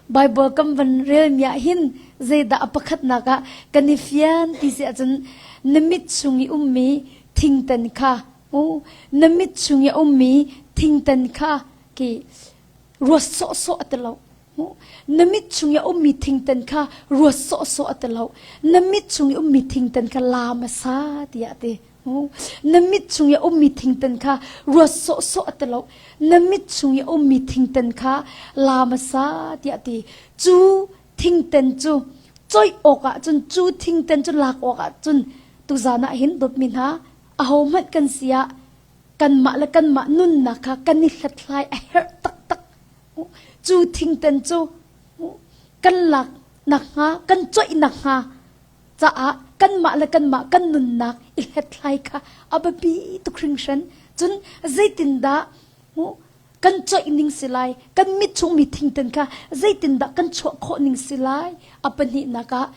Bible kan van relmi ah hin zeidah a pakhatnak ah kan i fian ti si ahcun na mit chung i ummi thingtan kha na mit chung i ummi thingtan kha ki ruat sawhsawh a ti lo. Na mit chung i a ummi thingtan kha ruat sawhsawh a ti lo. Na mit chung i ummi thingtan kha la hmasa tiah a ti. Na mit chung i a ummi thingtan kha ruat sawhsawh a ti lo. Na mit chung i a ummi thingtan kha la hmasa tiah a ti. Cu thingtan cu coih awkah cun cu thingtan cu lak awkah cun tuzan ah hin dawtmi hna ahohmanh kan si ah kanmah le kanmah nunnak kha kan i hlathlai a herh taktak. Cu thingtan cu kan lak nakhnga kan coih nakhnga caah kanmah le kanmah kan nunnak i hlathlai kha a biapi tuk hringhran. Cun zeitindah kan coih ning si lai, kan mit chung mi thingtan kha zeitindah kan chuah khawh ning si lai? A pahnihnak ah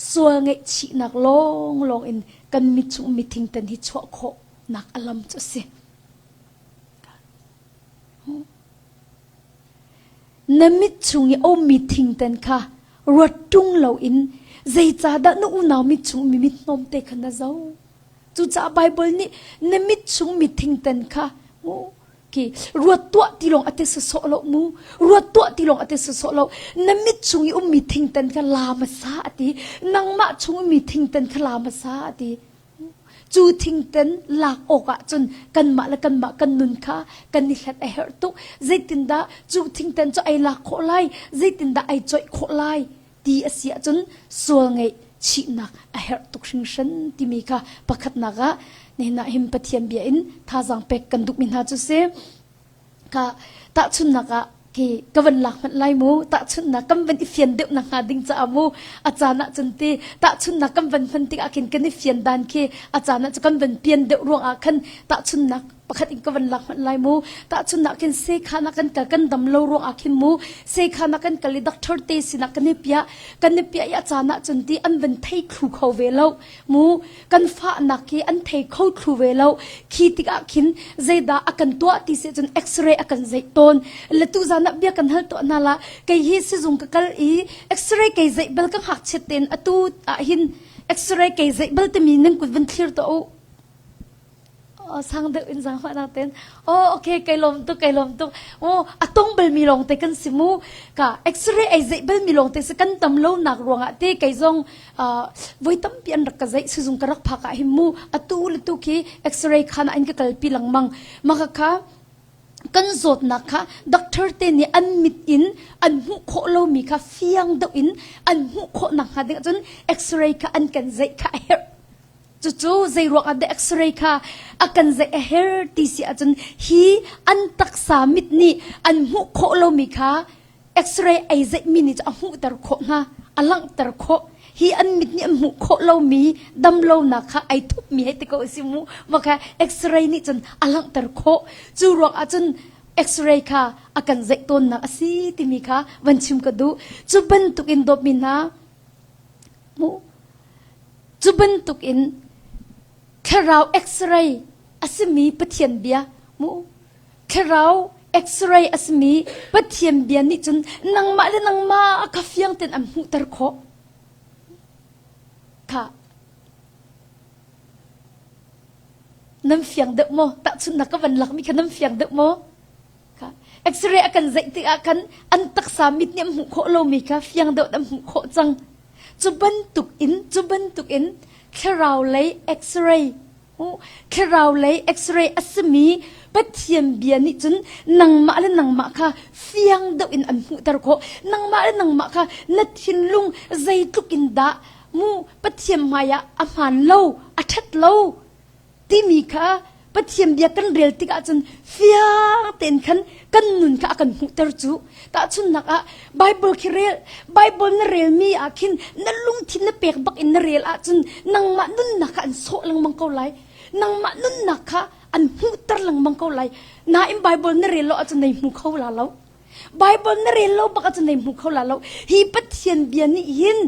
sual ngaihchihnak lawnglawng in kan mit chung mi thingtan hi chuah khawhnak a lam cu a si. Na mit chung i a ummi thingtan kha ruat ṭung loin zeicahdah na unau mit chung mi mithnawm te kha na zoh? Cucaah Baibal nih na mit chung mi thingtan kha mu ki ruat tuah ti lawng a ti sawsawh lo mu ruat tuah ti lawng a ti sawsawh lo na mit chung i ummi thingtan kha la hmasa a ti nangmah chung ummi thingtan kha la hmasa a ti Cu thingten lak awkah cun kanmah le kanmah kan nun kha kan i hlat a herh tuk. Zeitindah cu thingten cu ai lak khawh lai? Zeitindah ai coih khawh lai? Ti a si ahcun sual ngeih chihnak a herh tuk hringhran timi kha pakhatnak ah nihin ah hin Pathian bia in thazaang pek kan duhmi hna cu si. Ka tahchunhnak ah ki ka van lak hmanh lai mu tahchunhnak kan van i fian deuh nak hnga ding caah mu a caan ah cun ti tahchunhnak kan van hman tikah khin kan i fian dan khi a caan ah cu kan van pian deuh ruang ah khan tahchunhnak pakhat in ka van lak hmanh lai mu tahchunhnak khin sekhan ah kan kal kan dam lo ruang ah khin mu sekhan ah kan kal i doctor te sinah kan i piah kan i piah i a caan ah cun ti an van thei thlu kho ve lo mu kan fahnak hi an thei kho thlu ve lo khi tikah khin zeidah a kan tuah ti si cun x-ray a kan zeih tawn le tu zan ah bia kan hal tuah hna la kei hi sizung ka kal i x-ray kei zeih bal ka ngakchiat ten atu ah hin x-ray kei zeih bal timi nan kut van thlir to u sang deuh in zang na ten oh okay kai lom tuk kai lom tuk oh atong bal mi long te kan si mu ka x-ray ai zeih bal mi long te se kan tam lo nak ruangah te kei zong voi tampi an rak ka zeih sizung ka rak phak ah hin mu atu le tu khi x-ray khan an ka kalpi lengmang maka kha kan zawtnak kha doctor te nih an mit in an hmuh khawh lomi kha fiang deuh in an hmuh khawh nak hnga ding ahcun x-ray kha an kan zeih kha a herh Cucu zeiruang ah dah X-ray kha a kan zeih a her ti si ahcun hi an taksa mit nih an hmuh khawh lomi kha X-ray ei zeihmi nih a hmuhter khawh hna, a langhter khawh. Hi an mit nih an hmuh khawh lomi damlonak kha ai thupmi hei ti ko si mu. Mah kha X-ray nih cun a langhter khawh. Cu ruang ahcun X-ray kha a kan zeih tawnnak a si timi kha van chim ka duh. Cu bantuk in dawtmi hna mu Cu bantukin thlarau X-ray a simi Pathian bia mu thlarau X-ray a simi Pathian bia nih cun nangmah le nangmah a ka fiang ten an hmuhter khawh. Kha nan fiang deuh maw? Tahchunhnak ka van lakmi kha nan fiang deuh maw? Kha X-ray a kan zeih tikah khan an taksa mit nih an hmuh khawh lomi kha fiang deuh an hmuh khawh cang. Cu bantuk in cu bantuk in thlarau lei X-ray thlarau lei X-ray a simi Pathian bia nih cun nangmah le nangmah kha fiang deuh in an hmuhter khawh. Nangmah le nangmah kha na thinlung zeitluk in dah mu Pathian hmaiah a hmaan lo, a ṭhat lo timi kha Pathian bia kan rel tikah cun fiang tein khan kan nun kha a kan hmuhter cu. Tahchunhnak ah Bible khi rel, Bible na relmi ah khin na lungthin na pek bak in na rel ahcun nangmah nunnak kha an sawh lengmang ko lai. Nangmah nunnak kha an hmuhter lengmang ko lai. Nain Bible na rel lo ahcun nei hmu kho la lo. Bible na rel lo bak ahcun nei hmu kho la lo. Hi Pathian bia nih hin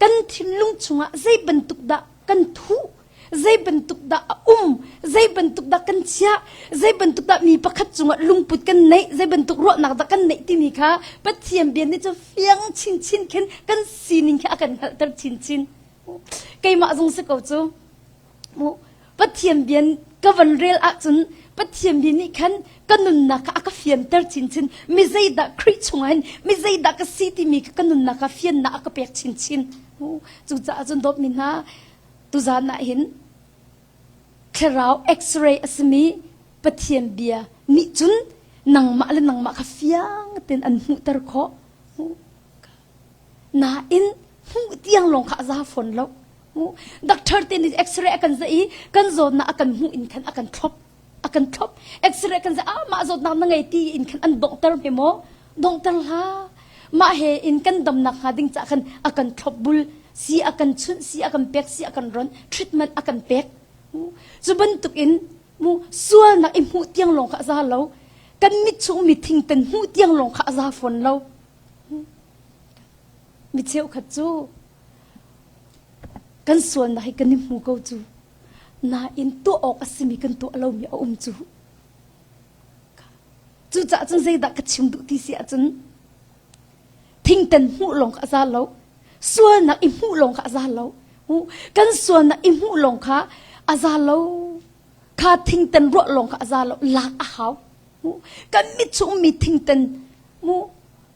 kan thinlung chungah zei bantuk dah kan thuh? Zei bantuk dah a um? Zei bantuk dah kan chiah? Zei bantuk dah mi pakhat cungah lungput kan neih? Zei bantuk ruahnak dah kan neih timi kha Pathian bia nih cu fiang chinchin khin kan sining khi a kan hngalhter chinchin. Keimah zong si ko cu. Pathian bia ka van rel ahcun Pathian bia nih khan ka nunnak kha a ka fianter chinchin. Mi zeidah Khrih chungah hin mi zeidah ka si timi kha ka nunnak kha fiannak a ka pek chinchin. Cucaah cun dawtmi hna tuzan ah hin thlarau x-ray a simi Pathian bia nih cun nangmah le nangmah kha fiang tein an hmuhter khawh. Nain hmuh tiang lawng kha a za fawn lo. Doctor te nih x-ray a kan zah i kan zawtnak a kan hmuh in khan a kan thlop. A kan thlop. X-ray kan zah ah mah zawtnak na ngei ti in khan an donghter hme maw? Donghter hlah. Mah he in kan damnak hnga ding cah khan a kan thlop bul. Si a kan chunh, si a kan pek, si a kan ron, treatment a kan pek. Cu bantuk in mu sualnak i hmuh tiang lawng kha a za lo. Kan mit chung mi thingten hmuh tiang lawng kha a za fawn lo. Mi cheukhat cu kan sualnak hi kan i hmu ko cu. Nain tuah awk a simi kan tuah lomi a um cu. Cucaah cun zeidah ka chim duh ti si ahcun thingtan hmuh lawng kha a za lo. Sualnak i hmuh lawng kha a za lo. Kan sualnak i hmuh lawng kha a za lo. Kha thingtan ruah lawng kha a za lo. Lak a hau. Kan mit chung mi thingtan mu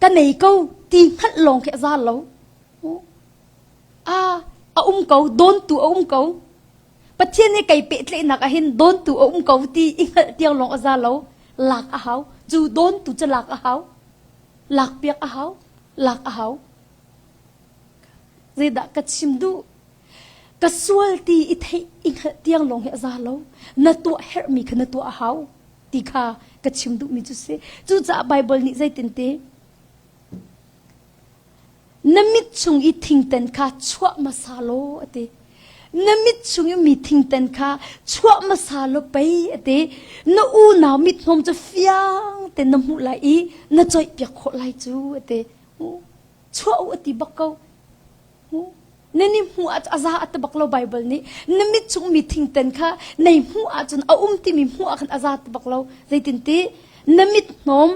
ka nei ko ti hngalh lawng khi a za lo. A a um ko dawntu a um ko. Pathian nih kei pehtlaihnak ah hin dawntu a um ko ti i hngalh tiang lawng a za lo. Lak a hau. Cu dawntu cu lak a hau. Lak piak a hau. Lak a hau. Zeidah ka chim duh? Ka sual ti i theih i hngalh tiang lawng hi a za lo. Na tuah herhmi kha na tuah a hau ti kha ka chim duhmi cu si. Cucaah Baibal nih zeitin ti? Na mit chung i thingten kha chuah hmasa law a ti. Na mit chung i mi thingten kha chuah hmasa law pei a ti. Na unau mithnawm cu fiang tein na hmuh lai i na coihpiak khawh lai cu a ti. Chuah u a ti bak ko. Nan i hmuh ah a za a ti bak lo Baibal nih. Na mit chung mi thingten kha nei hmuh ahcun a um timi hmuh ah khan a za ti bak lo. Zeitinti na mit hnawm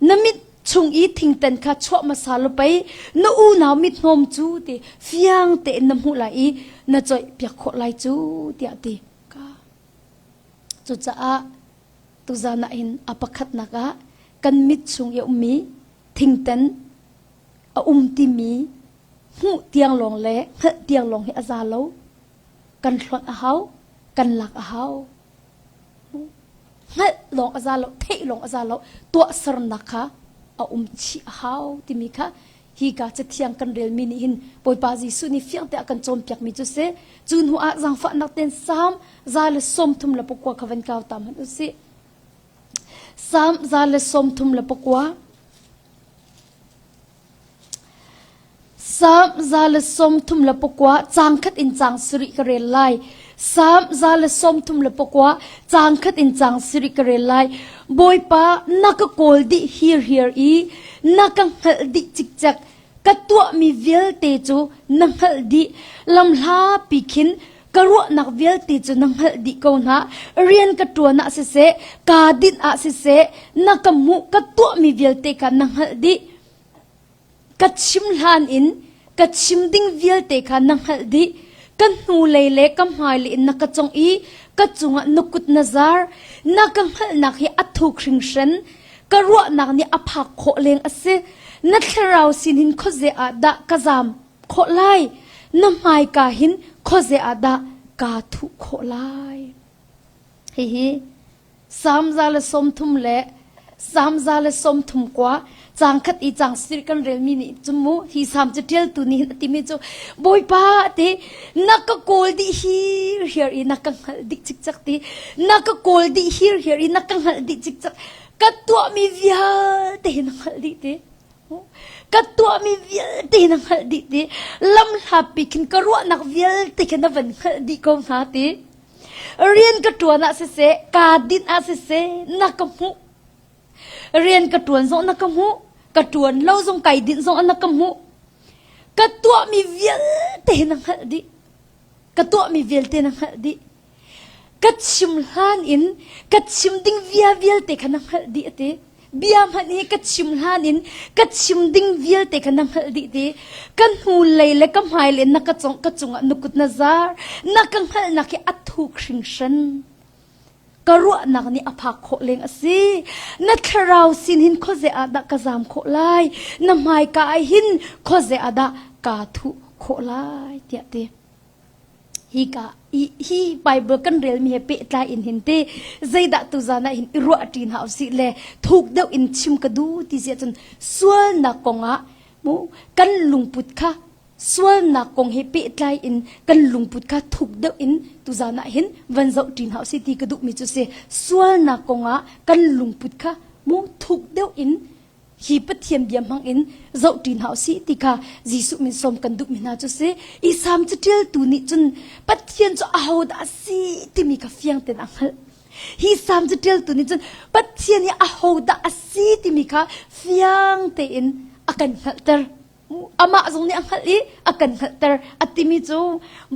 na mit chung i thingten kha chuah hmasa law pei na unau mit hnawm cu ti fiang tein na hmuh lai i na coih piak khawh lai cu tiah ti ka. Cucaah tuzan ah hin a pakhatnak ah kan mit chung i a ummi thingten a um timi hmuh tiang lawng le hngalh tiang lawng hi a za lo. Kan hlonh a hau, kan lak a hau. Hngalh lawng a za lo, theih lawng a za lo, tuahsernak kha a um chih a hau timi kha hi ka cathiang kan relmi nih hin Bawipa Jesuh nih fiang te a kan cawnpiakmi cu si. Cu hnu ah zaangfahnak ten Salm 139 kha van kau ta hmanh usih. Salm 139 Salm 139 caang khat in caang sarih ka rel lai. Salm 139 caang khat in caang sarih ka rel lai. Bawipa na ka kawl dih hirhiar i na ka hngalh dih cikcek. Ka tuahmi vialte cu na hngalh dih. Lamhlapi khin ka ruahnak vialte cu na hngalh dih ko hna. Rian ka ṭuan ah siseh, kaa dinh ah siseh, na ka hmuh ka tuahmi vialte kha na hngalh dih. Ka chim hlan in ka chim ding vialte kha na hngalh dih. Ka hnulei le ka hmailei in na ka congh i ka cungah na kut na zar. Na ka hngalhnak hi a thuk hringhran. Ka ruahnak nih a phak khawh leng a si. Na thlarau sin hin khuaze ah dah ka zaam khawh lai? Na hmaika hin khuaze ah dah kaa thuh khawh lai? Hihi Salm 130 le Salm 130 kua caang khat i caang sir kan relmi nih cu mu hi salm cu ṭialtu nih hin a timi cu Bawipa ti na ka kawl dih hirhiar i na ka hngalh dih cikcek ti na ka kawl dih hirhiar i na ka hngalh dih cikcek ka tuahmi vialte hi na hngalh dih ti ka tuahmi vialte hi na hngalh dih ti lamhlapi khin ka ruahnak vialte khin na van hngalh dih ko hna ti Rian ka ṭuan ah siseh, kaa dinh ah siseh, na ka hmuh. Rian ka ṭuan zong na ka hmuh, ka ṭuan lo zong kai dinh zong na ka hmuh. Ka tuahmi vialte hi na hngalh dih. Ka tuahmi vialte na hngalh dih. Ka chim hlan in ka chim ding via vialte kha na hngalh dih a ti. Bia hmanh hi ka chim hlan in ka chim ding vialte kha na hngalh dih ti. Ka hnu lei le ka hmai le na ka cong ka cungah na kut na zar. Na ka hngalhnak hi a thuk hringhran. Ka ruahnak nih a phak khawh leng a si. Na thlarau sin hin khuaze ah dah ka zam khawh lai? Na hmaika ah hin khuaze ah dah kaa thuh khawh lai? tiah ti. Hi ka hi Bible kan relmi he pehtlai in hin te zeidah tuzan ah hin i ruah ṭi hna usih le thuk deuh in chim ka duh ti si ahcun sualnak kongah mu kan lungput kha sualnak kong he pehtlai in kan lungput kha thuk deuh in tuzan ah hin van zoh ṭi hna usih ti ka duhmi cu si sualnak kongah kan lungput kha mu thuk deuh in hi Pathian bia hmang in zoh ṭi hna usih ti kha Jesuh min sawm kan duhmi hna cu si. I Salm caṭialtu nih cun Pathian cu ahodah a si timi kha fiang tein a hngalh. Hi Salm caṭialtu nih cun Pathian hi ahodah a si timi kha fiang tein a kan hngalhter. Amah zong nih a hngalh i a kan hngalhter. A timi cu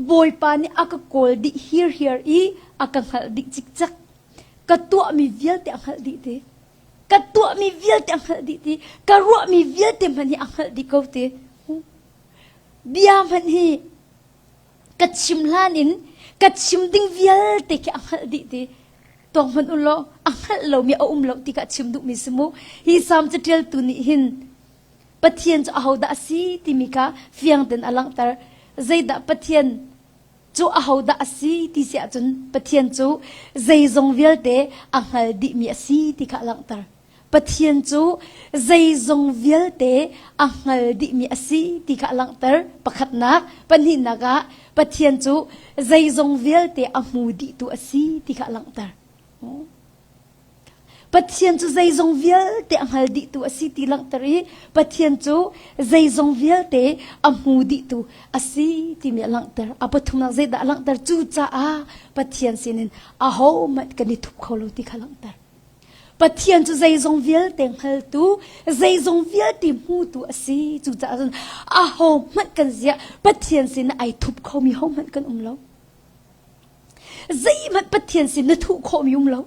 Bawipa nih a ka kawl dih hirhiar i a ka hngalh dih cikcek. Ka tuahmi vialte a hngalh dih ti. Ka tuahmi vialte a hngalh dih ti. Ka ruahmi vialte hmanh hi a hngalh dih ko ti. Bia hmanh hi ka chim hlan in ka chim ding vialte khi a hngalh dih ti. Tuak hmanh u law a hngalh lomi a um lo ti kha chim duhmi si mu. Hi Salm caṭialtu nih hin Pathian cu ahodah a si timi kha fiang tein a langhter. Zeidah Pathian cu ahodah a si ti si ahcun Pathian cu zeizong vialte a hngal dihmi a si ti kha a langhter. Pathian cu zeizong vialte a hngal dihmi a si ti kha a langhter. Pakhatnak, pahnihnak ah Pathian cu zeizong vialte a hmu dihtu a si ti kha a langhter. Pathian cu zeizong vialte a hngal dihtu a si ti langhter i Pathian cu zeizong vialte a hmu dihtu a si timi a langhter. A pathumnak zeidah a langhter? Cucaah Pathian sinin ahohmanh kan i thup kho lo ti kha langhter. Pathian cu zeizong vialte hngaltu, zeizong vialte hmutu a si. Cucaah cun ahohmanh kan ziah Pathian sin ai thup khomi hohmanh kan um lo. Zeihmanh Pathian sin na thuh khawhmi um lo.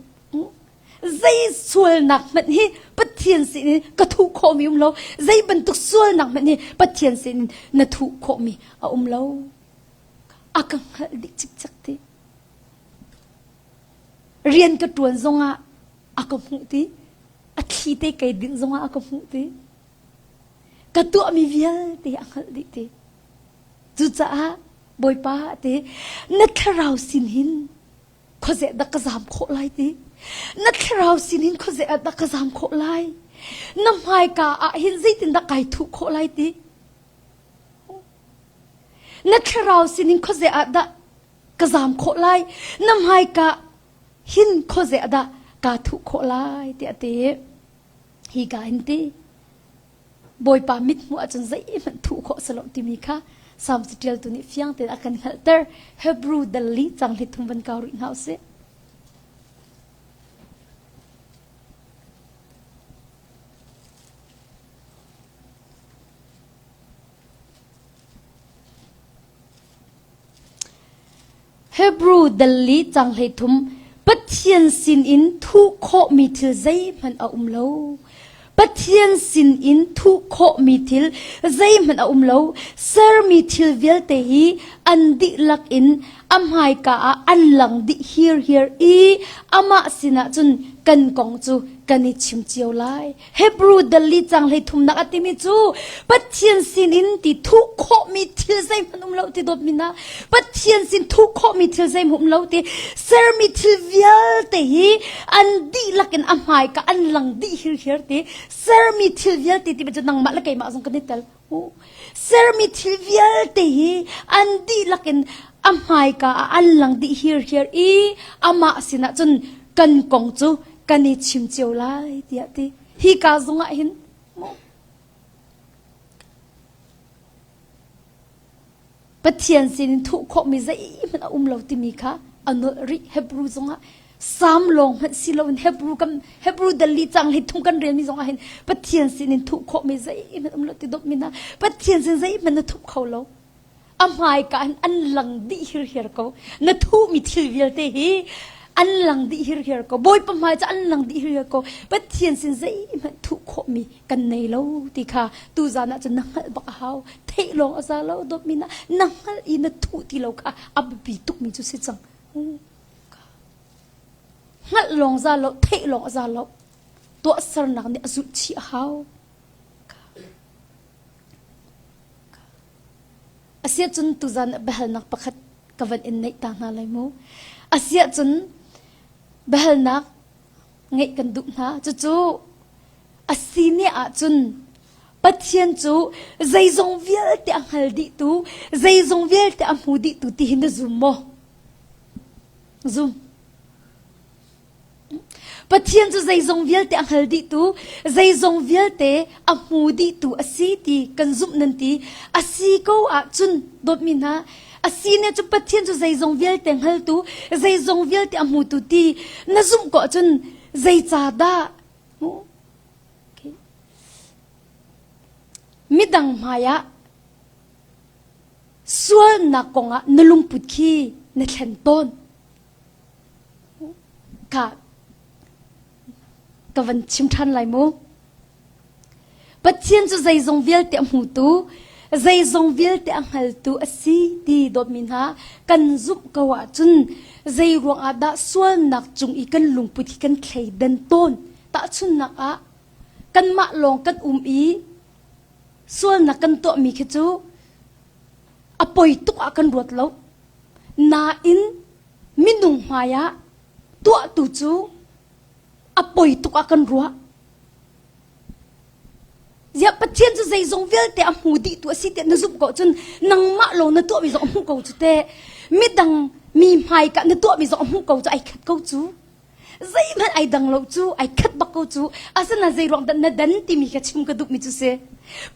Zei sualnak hmanh hi Pathian sin in ka thuh khawhmi um lo. Zei bantuk sualnak hmanh hi Pathian sin in na thuh khawhmi a um lo. A ka hngalh dih cikcek ti. Rian ka ṭuan zongah a ka hmuh ti. A thli te kei dinh zongah a ka hmuh ti. Ka tuahmi vialte a hngalh dih ti. Cucaah Bawipa ti na thlarau sin hin khuaze dah ka zam khawh lai ti na thlarau sin hin khuaze ah dah ka zam khawh lai na hmaika ah hin zeitindah kai thuh khawh lai ti na thlarau sin hin khuaze ah dah ka zam khawh lai na hmaika hin khuaze ah dah kaa thuh khawh lai ti a ti hi ka in ti Bawipa mithmuh ahcun zeihmanh thuh khawh si lo timi kha Salm caṭialtu nih fiang tein a kan hngalhter. Hebrew dal li cang hli thum van kau rih hna usih. Hebrew dal li cang 13 Pathian sinin thuh khawhmi thil zeihmanh a um lo. Pathian sinin thuh khawhmi thil zeihmanh a um lo. Sermi thil vialte hi an dihlak in a hmaika ah an lang dih hirhiar i amah sinah cun kan kong cu kan i chim cio lai. Hebrew dal li cang hlei thumnak a timi cu Pathian sinin ti thuh khawhmi thil zeihmanh um lo ti dawtmi na Pathian sin thuh khawhmi thil zeihmanh um lo ti sermi thil vialte hi an dihlak in a hmai ka an lang dih hirhiar ti sermi thil vialte ti cu nangmah le keimah zong kan i tel sermi thil vialte hi an dihlak in a hmaika ah an lang dih hirhiar i amah sinah cun kan kong cu kan i chim cio lai tiah ti hi ka zungah hin Pathian sinin thuh khawhmi zeihmanh a um lo timi kha a nolh rih Hebrew zongah Sam lawng hmanh si loin Hebrew kan Hebrew dali cang hi thung kan relmi zongah hin Pathian sinin thuh khawhmi zeihmanh um lo ti dawtmi hna Pathian sin zeihmanh na thup kho lo. A hmaika in an lang dih hirhiar ko. Na thuhmi thil vialte hi an lang dih hirhiar ko. Bawipa hmai cu an lang dih hirhiar ko. Pathian sin zeihmanh thuh khawhmi kan nei lo ti kha tuzan ah cun na hngalh bak a hau. Theih lawng a za lo dawtmi na na hngalh i na thuh ti lo kha a biapi tukmi cu si cang. Hngalh lawng za lo, theih lawng a za lo. Tuahsernak nih a zulh chih a hau. Asiahcun tuzan ah biahalnak pakhat ka van in neih ta hna lai mu. Asiahcun biahalnak ngeih kan duh hna. Cucu a si ne ahcun Pathian cu zeizong vialte a hngal dihtu, zeizong vialte a hmu dihtu ti hi na zum maw? Zum. Pathian cu zeizong vialte a hngal dihtu, zeizong vialte a hmu dihtu a si ti kan zumh nan ti. A si ko ahcun dawtmi hna, a si ne cu Pathian cu zeizong vialte hngaltu, zeizong vialte a hmutu ti na zumh ko ahcun zeicahdah midang hmaiah sualnak kongah na lungput khi na thlen tawn. Ka ka van chim ṭhan lai mu. Pathian cu zeizong vialte a hmutu, zeizong vialte a hngaltu a si ti dawtmi hna kan zumh ko ahcun zei ruangah dah sualnak cung i kan lungput hi kan thleidan tawn. Tahchunhnak ah kanmah lawng kan um i sualnak kan tuahmi khi cu a poi tuk ah kan ruat lo. Nain minung hmaiah tuahtu cu a poi tuk ah kan ruah. Ziah Pathian cu zeizong vialte a hmu dih tu a si tiah na zumh ko cun nangmah lawng na tuahmi zong a hmuh ko cu teh. Midang mi hmaika na tuahmi zong a hmuh ko cu ai khat ko cu. Zeihmanh ai dang lo cu ai khat bak ko cu asinain zei ruang dah na dan timi kha chim ka duhmi cu si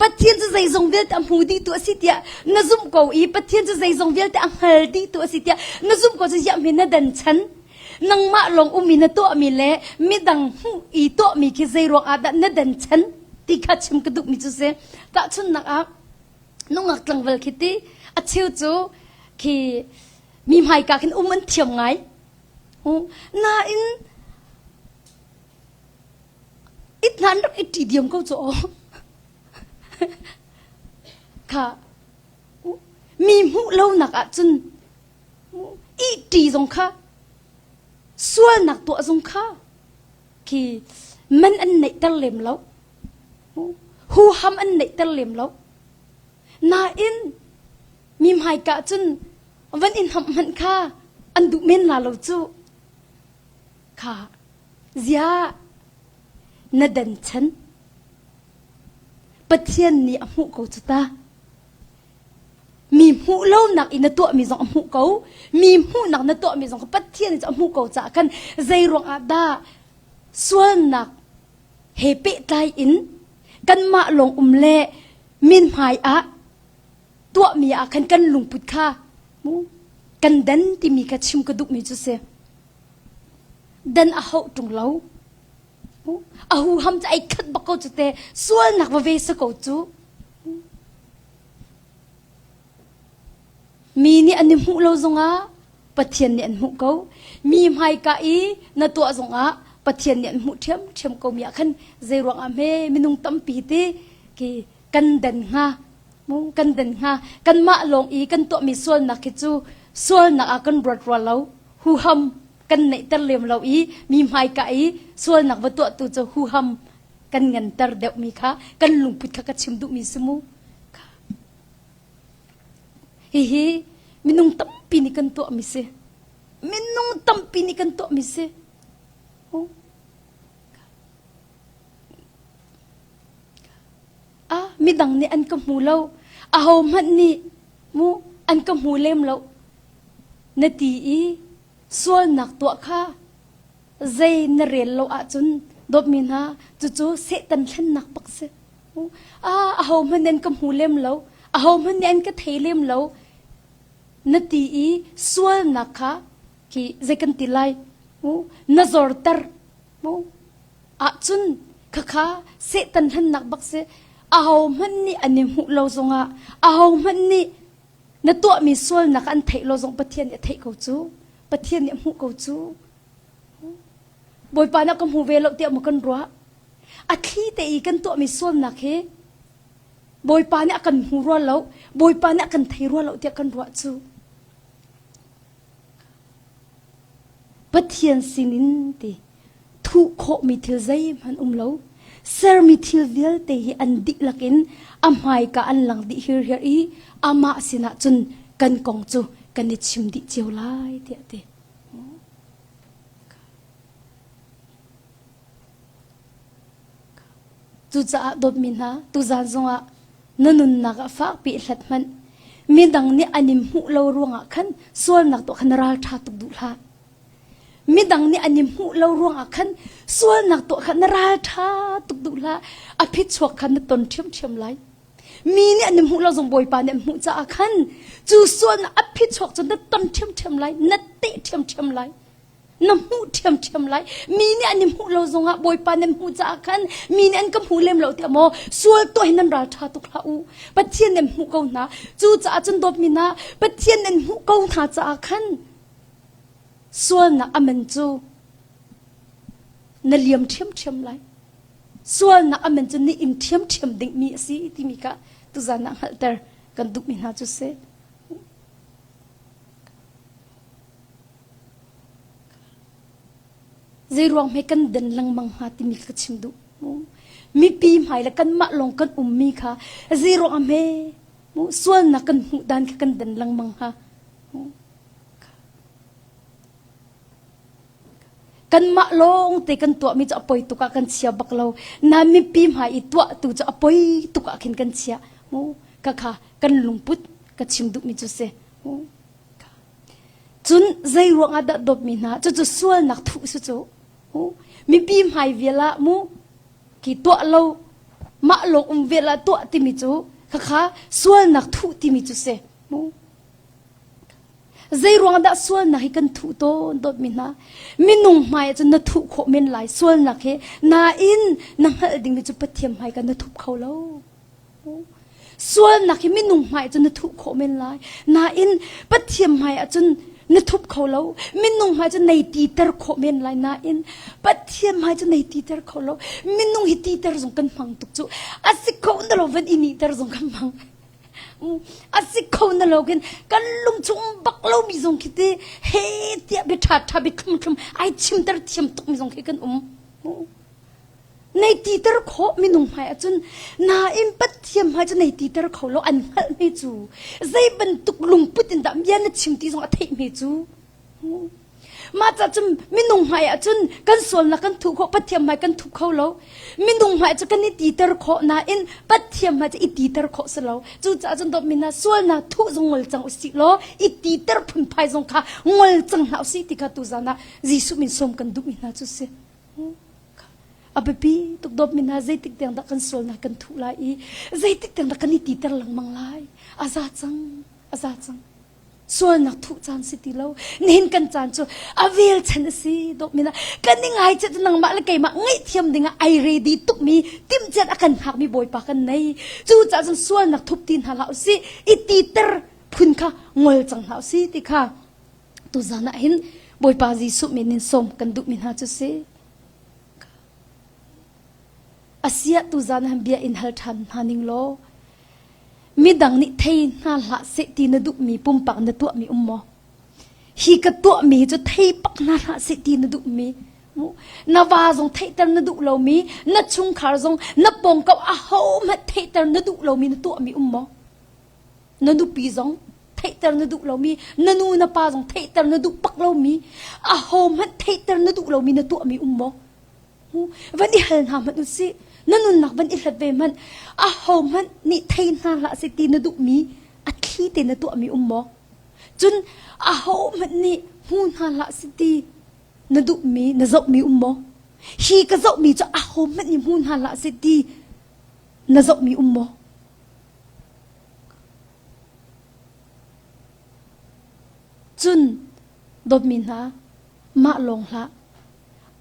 Pathian cu zeizong vialte a hmu dihtu a si tiah na zumh ko i Pathian cu zeizong vialte a hngal dihtu a si tiah na zumh ko cu ziah hme na dan chan nangmah lawng um i na tuahmi le midang hmuh i tuahmi khi zei ruang ah dah na dan chan ti kha chim ka duhmi cu si tahchunhnak ah nungak tlangval khi ti a cheu cu khi mi hmaika khin um an thiam ngai Nain it hna an rak i ṭi diam ko cu aw. Kha mi hmuh lonak ahcun ihṭi zong kha sualnak tuah zong kha khi man an neihter lem lo. Huham an neihter lem lo. Nain mi hmaika cun van in hamh hmanh kha an duh men la lo cu kha zia na dan chan Pathian nih a hmuh ko cu ta mi hmuh lonak i na tuahmi zong a hmuh ko mi hmuhnak na tuahmi zong kha Pathian nih a hmuh ko caah khan zei ruangah dah sualnak he pehtlai in kanmah lawng um le min hmai ah tuahmi ah khan kan lungput kha mu kan dan timi kha chim ka duhmi cu si dan a hauh ṭung lo a huham cu ai khat bak ko cu te sualnak va ve sa ko cu mi nih an i hmuh lo zongah Pathian nih an hmuh ko mi hmaika i na tuah zongah Pathian nih an hmuh ṭhiamṭhiam ko mi ah khan zei ruangah hme minung tampi ti ki kan den hnga mu kan den hnga kanmah lawng i kan tuahmi sualnak hi cu sualnak ah kan ruat rua lo huham kan neihter lem lo i mi hmaika i sualnak va tuahtu cu huham kan nganter deuhmi kha kan lungput kha ka chim duhmi si mu hihi minung tampi nih kan tuahmi si minung tampi nih kan tuahmi si Ah, midang nih an ka hmu lo. Ahohmanh nih mu an ka hmu lem lo. Na ti i sualnak tuah kha zei na rel lo ahcun dawtmi hna cucu Satan hlennak bak si. Ah, ahohmanh nih an ka hmu lem lo. Ahohmanh nih an ka thei lem lo. Na ti i sualnak kha khi zei kan ti lai? Mu na zorter. Mu ahcun khakha Satan hlennak bak si ahohmanh nih an i hmuh lo zongah ahohmanh nih Na tuahmi sualnak an theih lo zong Pathian nih a theih ko cu. Pathian nih a hmuh ko cu. Bawipa na ka hmu ve lo tiah maw kan ruah? A thli te i kan tuahmi sualnak hi Bawipa nih a kan hmu rua lo, Bawipa nih a kan thei rua lo tiah kan ruah cu. Pathian sinin ti thuh khawhmi thil zeihmanh um lo. Sermi thil vialte hi an dihlak in a hmaika an lang dih hirhiar i amah sinah cun kan kong cu kan i chim dih cio lai tiah ti. Cucaah dawtmi hna, tuzan zongah na nunnak ah fakpi i hlat hmanh. Midang nih an in hmuh lo ruangah khan sualnak tuah kha na ralṭha tuk duh hlah. Midang nih an in hmuh lo ruangah khan sualnak tuah kha na ralṭha tuk duh hlah. A phichuak kha na ton ṭhiamṭhiam lai. Mi nih an in hmuh lo zong Bawipa nih an hmuh caah khan cu sualnak a phichuak cu na ton ṭhiamṭhiam lai, na teh ṭhiamṭhiam lai. Na hmuh ṭhiamṭhiam lai. Mi nih an i hmuh lo zongah Bawipa nan hmuh caah khan mi nih an ka hmu lem lo tiah maw sual tuah hi nan ralṭha tuk hlah u. Pathian nan hmuh ko hna. Cucaah cun dawtmi hna, Pathian nan hmuh ko hna caah khan sualnak a man cu na liam ṭhiamṭhiam lai. Sualnak a man cu ni in ṭhiamṭhiam dingmi a si timi kha tuzan ah hngalhter kan duhmi hna cu si. Zeiruang hme kan den lengmang hnga timi ka chim duh. Mipi hmai le kanmah lawng kan ummi kha zeiruang ah hme sualnak kan hmuh dan kha kan den lengmang hnga. Kanmah lawng te kan tuahmi cu a poi tuk ah kan chia bak lo. Na mipi hmai i tuah tu cu a poi tuk ah khin kan chia. Ka kha kan lungput ka chim duhmi cu si. Cun zei ruangah dah dawtmi hna cucu sualnak thuh si cu. Mipi hmai vial ah mu ki tuah lo mah lawng um vial ah tuah timi cu khakha sualnak thuh timi cu si. Mu zei ruang dah sualnak hi kan thuh tawn dawtmi hna minung hmai ah cun na thuh khawh men lai sualnak hi nain na hngalh dingmi cu Pathian hmai kan na thup kho lo. Sualnak hi minung hmai cun na thuh khawh men lai. Nain Pathian hmai ah cun na thup kho lo. Minung hmai cun nei titer khawh men lai nain Pathian hmai cun nei titer kho lo. Minung hi titer zong kan hmang tuk cu. A si kho na lo van i nihter zong kan hmang. A si kho na lo khin kan lung chung bak lo mi zong khi ti he tiah bia ṭha ṭha bia thlum thlum ai chimter thiam tuk mi zong khi kan um. Nei titer khawh minung hmai ahcun nain Pathian hmai cu nei titer kho lo an hngalh hme cu zei bantuk lungput in dah bia na chim ti zong a theih hme cu mah ca cun minung hmai ahcun kan sualnak kan thuh khawh Pathian hmai kan thup kho lo minung hmai cu kan i titer khawh nain Pathian hmai cu i titer khawh si lo cucaah cun dawtmi hna sualnak thuh zong ngol cang usih law i titer phunphai zong kha ngol cang hna usih ti kha tuzan ah Jesuh min sawm kan duhmi hna cu si. A biapi tuk dawtmi hna zeitik tiang dah kan sualnak kan thuh lai i zeitik tiang dah kan i titer lengmang lai a za cang a za cang sualnak thuh caan si ti lo nihin kan caan cu a vel chan a si dawtmi hna kan i ngai cu nangmah le keimah ngaihthiam dingah ai ready tukmi timhciat a kan hngakmi bawipa kan nei cu caah cun sualnak thup ti hna hlah usih i titer phun kha ngol cang hlah usih ti kha Tuzan ah hin Bawipa Jesuh min in sawm kan duhmi hna cu si. Asiah tuzan ah bia in hal ṭhan hna ning law midang nih thei hna hlah seh ti na duhmi pumpak na tuahmi um maw? Hi ka tuahmi cu thei pak hna hlah seh ti na duhmi na va zong theihter na duh lomi na chungkhar zong na pawngkam ahohmanh theihter na duh lomi na tuahmi um maw? Na nupi zong theihter na duh lomi na nu na pa zong theihter na duh pak lomi ahohmanh theihter na duh lomi na tuahmi um maw van i hal hna hmanh usih na nunnak van i hlat ve hmanh ahohmanh nih thei hna hlah seh ti na duhmi a thli te na tuahmi um maw cun ahohmanh nih hmu hna hlah seh ti na duhmi na zohmi um maw hi ka zohmi cu ahohmanh nih hmu hna hlah seh ti na zohmi um maw Cun dawtmi hna, mah lawng hlah,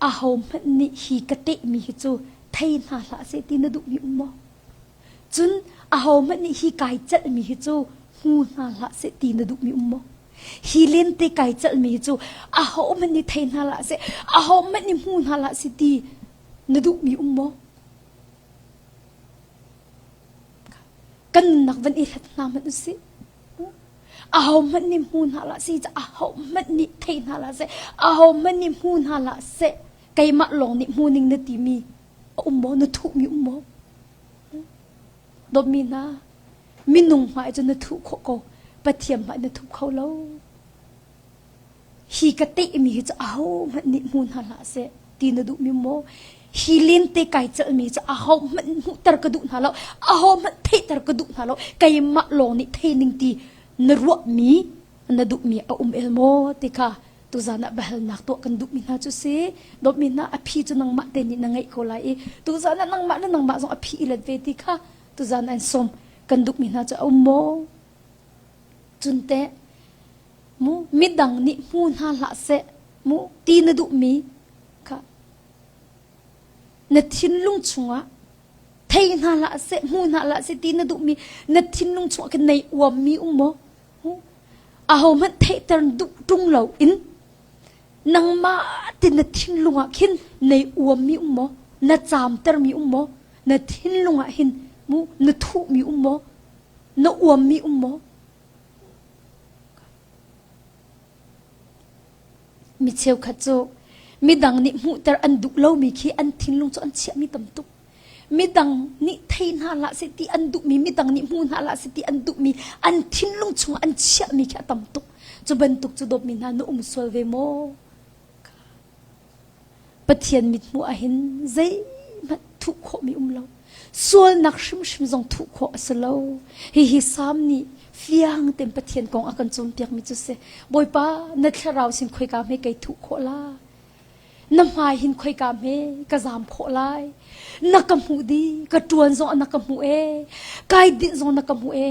ahohmanh nih hi ka tehmi hi cu thei hna hlah seh ti na duhmi um maw? Cun ahohmanh nih hi kai celhmi hi cu Hmu hna hlah seh ti na duhmi um maw? Hi lente kai celhmi hi cu aho hmanh nih thei hna hlah seh, aho hmanh nih hmu hna hlah seh ti na duhmi um maw? Kan nunnak van i hlat hna hmanh usih. Aho hmanh nih hmu hna hlah seh, aho hmanh nih thei hna hlah seh, aho hmanh nih hmu hna hlah seh, keimah lawng nih hmu ning na timi a um maw? Na thuhmi um maw? Dawtmi hna, minung hmai cu na thuh khawh ko, Pathian hmai na thup kho lo. Hi ka tehmi hi cu ahohmanh nih hmu hna hlah seh ti na duhmi maw? Hi lente kai celhmi cu ahohmanh hmuhter ka duh hna lo, ahohmanh theihter ka duh hna lo, keimah lawng nih thei ning ti na ruahmi, na duhmi a um el maw ti kha tuzan ah biahalnak tuah kan duhmi hna cu si. Dawtmi hna, a phi cu nangmah te nih na ngeih ko lai i tuzan ah nangmah le nangmah zong a phi i let ve ti kha tuzan an sawm kan duhmi hna cu a um maw? Cun teh mu midang nih hmu hna hlah seh mu ti na duhmi kha na thinlung chungah thei hna hlah seh hmu hna hlah seh ti na duhmi na thinlung chungah khin nei uammi um maw? Ahohmanh theihter duh ṭung loin nangmah ti na thinlung ah khin nei uammi um maw? Na caamtermi um maw? Na thinlung ah hin mu na thuhmi um maw? Na uammi um maw? Mi cheukhat cu midang nih hmuhter an duh lomi khi an thinlung cu an chiahmi tam tuk. Midang nih thei hna hlah seh ti an duhmi, midang nih hmu hna hlah seh ti an duhmi, an thinlung chungah an chiahmi khi a tam tuk. Cu bantuk cu dawtmi hna na um sual ve maw? Pathian mithmuh ahhin zeihmanh thuh khawhmi um lo. Sualnak hrimhrim zong thuh khawh a si lo. Hihi Salm nih fiang tein Pathian kong a kan cawnpiakmi cu si. Bawipa, na thlarau sin khoika hme kei thuh khawh la? Na hmai hin khoika hme ka zaam khawh lai? Na ka hmuh di, ka ṭuan zong na ka hmuh e, kai dinh zong na ka hmuh e,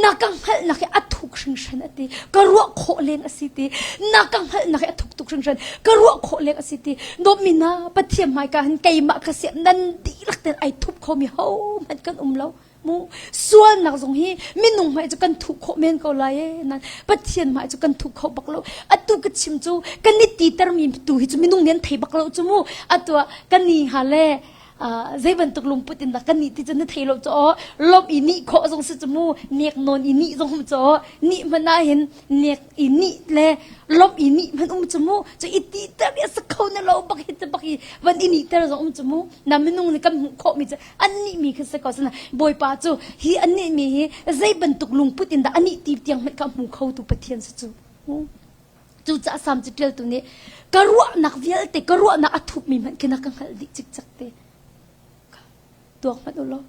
na ka hngalhnak hi a thuk hringhran a ti, ka ruah khawh leng a si ti, na ka hngalhnak hi a thuk tuk hringhran, ka ruah khawh leng a si ti, dawtmi na Pathian hmaika hin keimah ka siah nan dihlak ten ai thup khomi hohmanh kan um lo. Mu sualnak zong hi minung hmai cu kan thuh khawh men ko lai e nan Pathian hmai cu kan thuh kho bak lo atu ka chim cu kan i titermi tu hi cu minung nih an thei bak lo cu mu atu ah kan ni ha le zei bantuk lungput in dah kan nih ti cu na thei lo cu aw lawmh i nih khawh zong si cu mu nek nawn i nih zong um cu aw nih hmanh ah hin nek i nih le lawmh i nih hmanh um cu mu cu i titer i a si kho na lo bak hi bak i van i nih ter zong um cu mu na minung nih kan hmuh khawh mi cu an nih mi khi si ko sana bawipa cu hi an nih mi hi zei bantuk lungput in dah anih ti tiang hmanh ka hmu kho tu pathian si cu cucaah sam cu ṭialtu nih ka ruahnak vialte ka ruahnak a thupmi hmanh khi na ka hngalh dih cikcek te tuak hmanh u law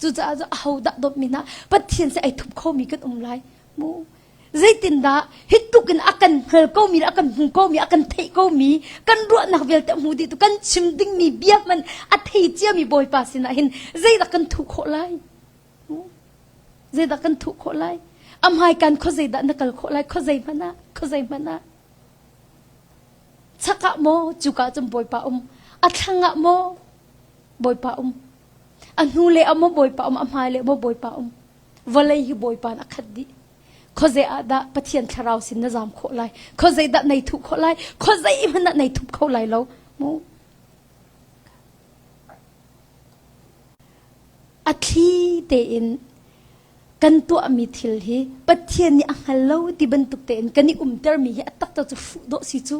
cucaah cu aho dah dawtmi hna pathian si ai thup khomi kan um lai mu zeitindah hi tluk in a kan hngal komi le a kan hmu komi a kan theih komi kan ruahnak vialte a hmu dih tu kan chim dingmi bia hmanh a thei ciami bawipa sinah hin zeidah kan thuh khawh lai zeidah kan thuh khawh lai a hmaikan khuazei dah na kal khawh lai khuazei hmanh ah khuazei hmanh ah chak ah maw cuka cun bawipa um a thlang ah maw bawipa um a hnu le ah maw bawipa um a hmai le maw bawipa um vawlei hi bawipa a khat dih khuazei ah dah pathian thlarau sin na zam khawh lai khuazei dah nei thuh khawh lai khuazei hmanh ah nei thup kho lai lo mu A thli tein kan tuahmi thil hi Pathian nih a hngal lo ti bantuk tein kan i umtermi hi a taktak cu hruh dawh si cu.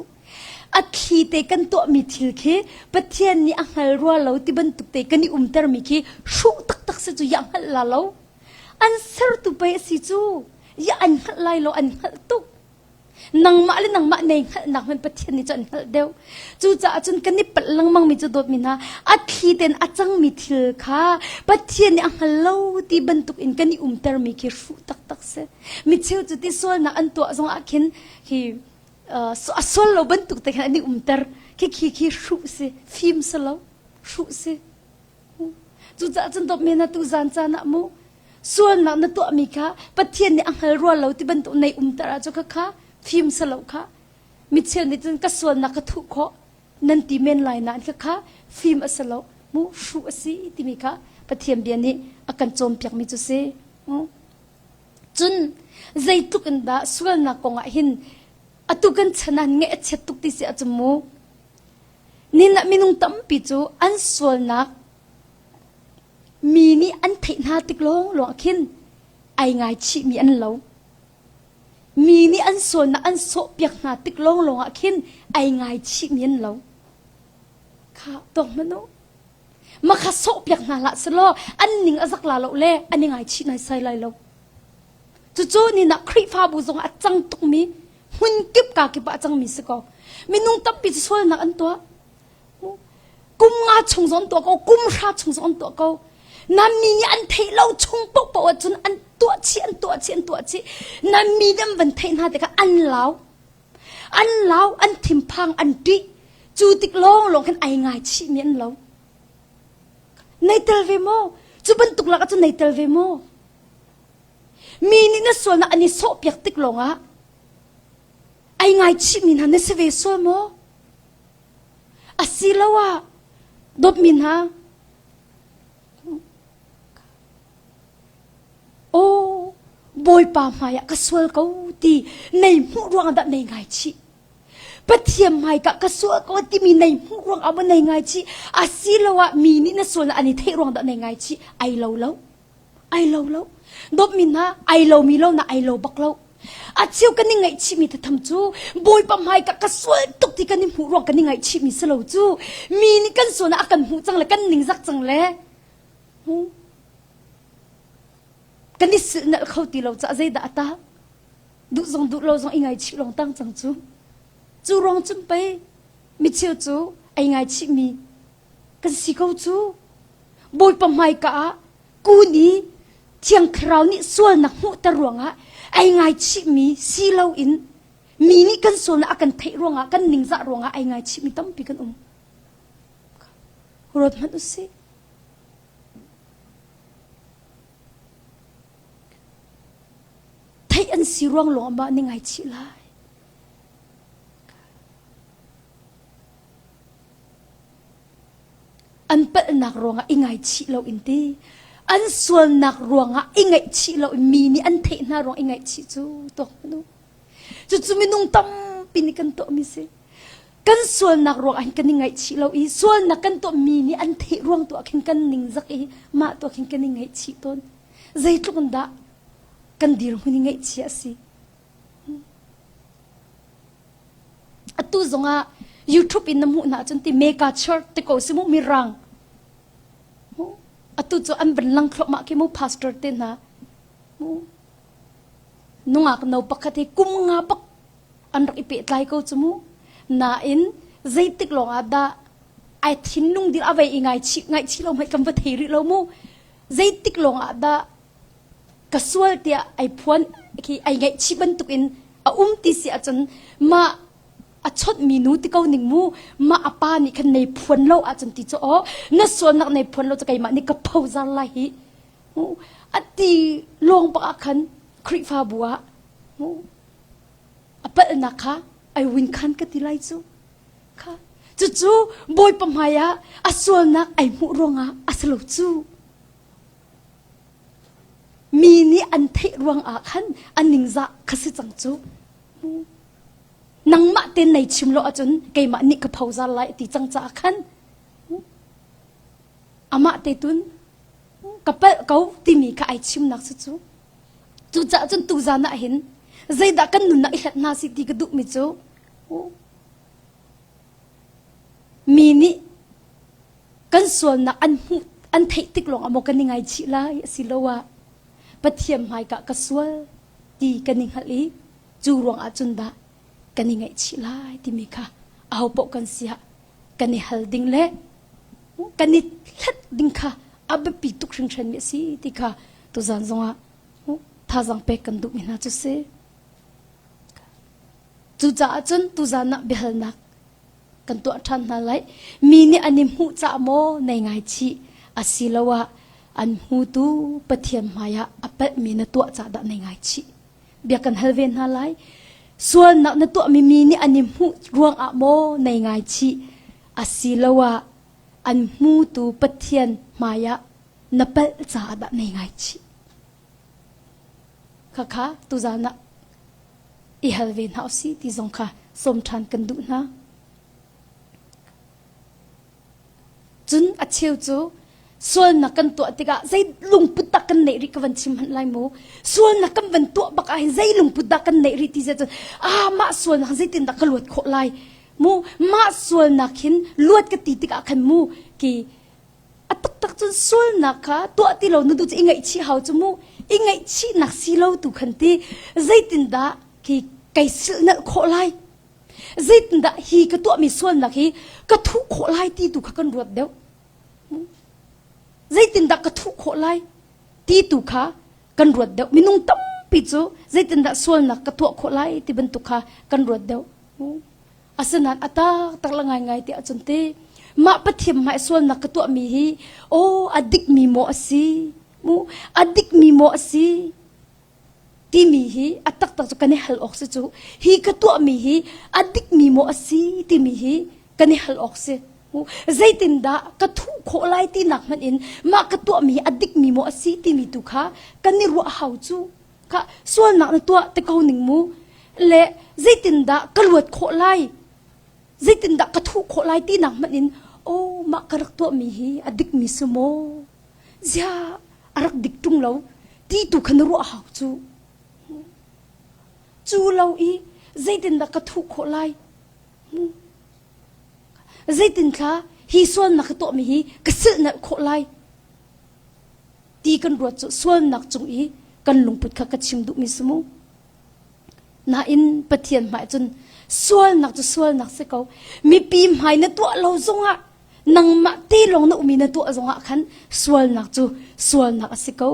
A thli te kan tuahmi thil khi Pathian nih a hngal rua lo ti bantuk te kan i umtermi khi hruh taktak si cu ya hngalh la lo. An sertu pei a si cu. Ya an hngalh lai lo an hngalh tuk. Nangmah le nangmah nei hngalhnak hmanh Pathian nih cun an hngalh deuh. Cucaah cun kan i palh lengmang mi cu dawtmi hna, a thli tein a cangmi thil kha Pathian nih a hngal lo ti bantuk in kan i umtermi khi hruh taktak si. Mi cheu cu ti sualnak an tuah zong ah khin hi a sual lo bantuk te khin an i umter. Khi khi khi hruh si, fim si lo, hruh si. Cucaah cun dawtmi hna tu zan caan ah mu sualnak na tuahmi kha Pathian nih a hngal rua lo ti bantuk nei umter ah cu kha kha fim si lo kha mi cheu nih cun ka sualnak ka thuh khawh nan ti men lai nain kha kha fim a si lo mu hruh a si timi kha Pathian bia nih a kan cawnpiakmi cu si. Cun zeitluk in dah sualnak kongah hin atu kan chan ah ngeih a chiat tuk ti si ahcun mu nin ah minung tampi cu an sualnak mi nih an theih hna tik lawng lawng khin ai ngaichihmi an lo. Mi nih an sualnak an sawhpiak hna tik lawng lawng ah khin ai ngaichihmi an lo. Kha tuak hmanh u. Makha sawhpiak hna hlah selaw an ning a zak la lo le an i ngaichih naisai lai lo. Cucu ni nak Khrihfabu zong a cang tukmi hmun kip ka kip ah a cangmi si ko. Minung tampi cu sualnak an tuah. Kum nga chung zong an tuah ko, kum hra chung zong an tuah ko. Na mi nih an theih lo chung paohpaoh ahcun an tuah chih, an tuah chih, an tuah chih. Na mi nih an van theih hna tikah an lau. An lau, an thinphang, an ṭih. Cu tik lawnglawng khin ai ngaichihmi an lo. Nei tel ve maw? Cu bantuk lak ahcun nei tel ve maw? Mi nih na sualnak an i sawhpiak tik lawngah ai ngaichihmi hna na si ve sual maw? Asiloah dawtmi hna Aw Bawipa hmaiah ka sual ko ti nei hmuh ruangah dah nei ngaichih. Pathian hmaika ka sual ko timi nei hmuh ruangah maw nei ngaichih asiloah mi nih na sualnak an i theih ruang dah nei ngaichih ai lo lo. Ai lo lo. Dawtmi hna ai lomi lo na ai lo bak lo. A cheu kan i ngaihchihmi thatham cu Bawipa hmaika ka sual tuk ti kan i hmuh ruang kan i ngaihchihmi si lo cu mi nih kan sualnak a kan hmuh cang le kan ningzak cang le Kan i silhnalh kho ti lo caah zeidah a tang? Duh zong duh lo zong i ngaichih lawng tang cang cu. Cu ruang cun pei micheu cu ai ngaichihmi kan si ko cu. Bawipa hmaika ah kun i Thiang Thlarau nih sualnak hmuhter ruangah ai ngaichihmi si loin mi nih kan sualnak a kan theih ruangah kan ningzah ruangah ai ngaichihmi tampi kan um. Ruat hmanh usih. Theih an si ruang lawng ah ni ngaichih lai. An palhnak ruangah i ngaichih lo in ti. An sualnak ruangah i ngaihchih lo in mi nih an theih hna ruang i ngaihchih cu tuak hmanh u. Cucu minung tampi nih kan tuahmi si. Kan sualnak ruangah hin kan i ngaihchih lo i sualnak kan tuahmi nih an theih ruang tu ah khin kan ningzak i mah tu ah khin kan i ngaihchih tawn. Zeitluk in dah kan dirhmun i ngaihchih a si. Atu zongah YouTube in na hmuh hna ahcun ti mega church ti ko si mu mirang. Atu cu an van lang thluahmah khi mu pastor te hna. Nungak no pakhat hi kum nga bak an rak i pehtlai ko cu mu. Nain zeitik lawng ah dah ai thinlung dir a vei i ngaichih ngaihchih lo hmai kan va thei rih lo mu. Zeitik lawng ah dah ka sual tiah ai phuan khi ai ngaihchih bantuk in a um ti si ahcun mah a chawnh mi nu ti ko ning mu mah a pa nih khan nei phuan lo ahcun ti cu aw na sualnak nei phuan lo cu keimah nih ka phozar lai hi a ti lawng bak ah khan Khrihfabu ah a palhnak kha ai win khan ka ti lai cu kha cucu Bawipa hmai ah a sualnak ai hmuh ruangah a si lo cu mi nih an theih ruangah khan an ningzah kha si cang cu nangmah ten nei chim lo ahcun keimah nih ka phozar lai ti cang caah khan amah te tun ka palh ko timi kha ai chimnak cu cu cucaah cun tuzan ah hin zeidah kan nunnak i hlat hna si ti ka duhmi cu mi nih kan sualnak an hmuh an theih tik lawng ah maw kan i ngaichih lai asiloah Pathian hmaika ka sual ti kan i hngalh i cu ruang ah cun dah kan i ngaihchih lai timi kha ahopaoh kan si ah kan i hal ding le kan i hlat ding kha a biapi tuk hringhranmi a si ti kha tuzan zongah thazaang pek kan duhmi hna cu si. Cucaah cun tuzan ah biahalnak kan tuah ṭhan hna lai. Mi nih an i hmuh caah maw nei ngaichih asiloah an hmutu Pathian hmaiah a palhmi na tuah caah dah nei ngaichih. Bia kan hal ve hna lai. Sualnak na tuahmi mi nih an i hmuh ruangah maw nei ngaichih asiloah an hmutu Pathian hmaiah na palh caah dah nei ngaichih. Khakha tuzan ah i hal ve hna usih ti zong kha sawm ṭhan kan duh hna. Cun a cheu cu sualnak kan tuah tikah zei lungput dah kan neih rih ka van chim hmanh lai mu. Sualnak kan van tuah bak ahhin zei lungput dah kan neih rih ti cun ah mah sualnak zeitindah ka luat khawh lai mu mah sualnak hin luat ka ti tikah khan mu ki a taktak cun sualnak kha tuah ti lo na duh cu i ngaihchih hau cu mu i ngaihchihnak si lo tu khan ti zeitindah khi kai silhnalh khawh lai zeitindah hi ka tuahmi sualnak hi ka thuh khawh lai ti tu kha kan ruat deuh zeitindah ka thuh khawh lai ti tu kha kan ruat deuh minung tampi cu zeitindah sualnak ka tuah khawh lai ti bantuk kha kan ruat deuh Asinain a taktak la ngaingai ti ahcun te mah Pathian hmai sualnak ka tuahmi hi aw a dikmi maw a si mu a dikmi maw a si timi hi a taktak cu kan i hal awk si cu hi ka tuahmi hi a dikmi maw a si timi hi kan i hal awk si zeitindah ka thuh khawh lai tinak hmanh in mah ka tuahmi hi a dikmi maw a si timi tu kha kan i ruah hau cu Kha sualnak na tuah te ko ning mu le zeitindah ka luat khawh lai zeitindah ka thuh khawh lai tinak hmanh in oh mah ka rak tuahmi hi a dikmi si maw zia a rak dik ṭung lo ti tu kha na ruah hau cu cu lo i zeitindah ka thuh khawh lai zeitin thla hi sualnak ka tuahmi hi ka silhnalh khawh lai ti kan ruat cu sualnak cung i kan lungput kha ka chim duhmi si mu. Nain Pathian hmai cun sualnak cu sualnak si ko. Mipi hmai na tuah lo zongah nangmah te lawng na umi na tuah zongah khan sualnak cu sualnak a si ko.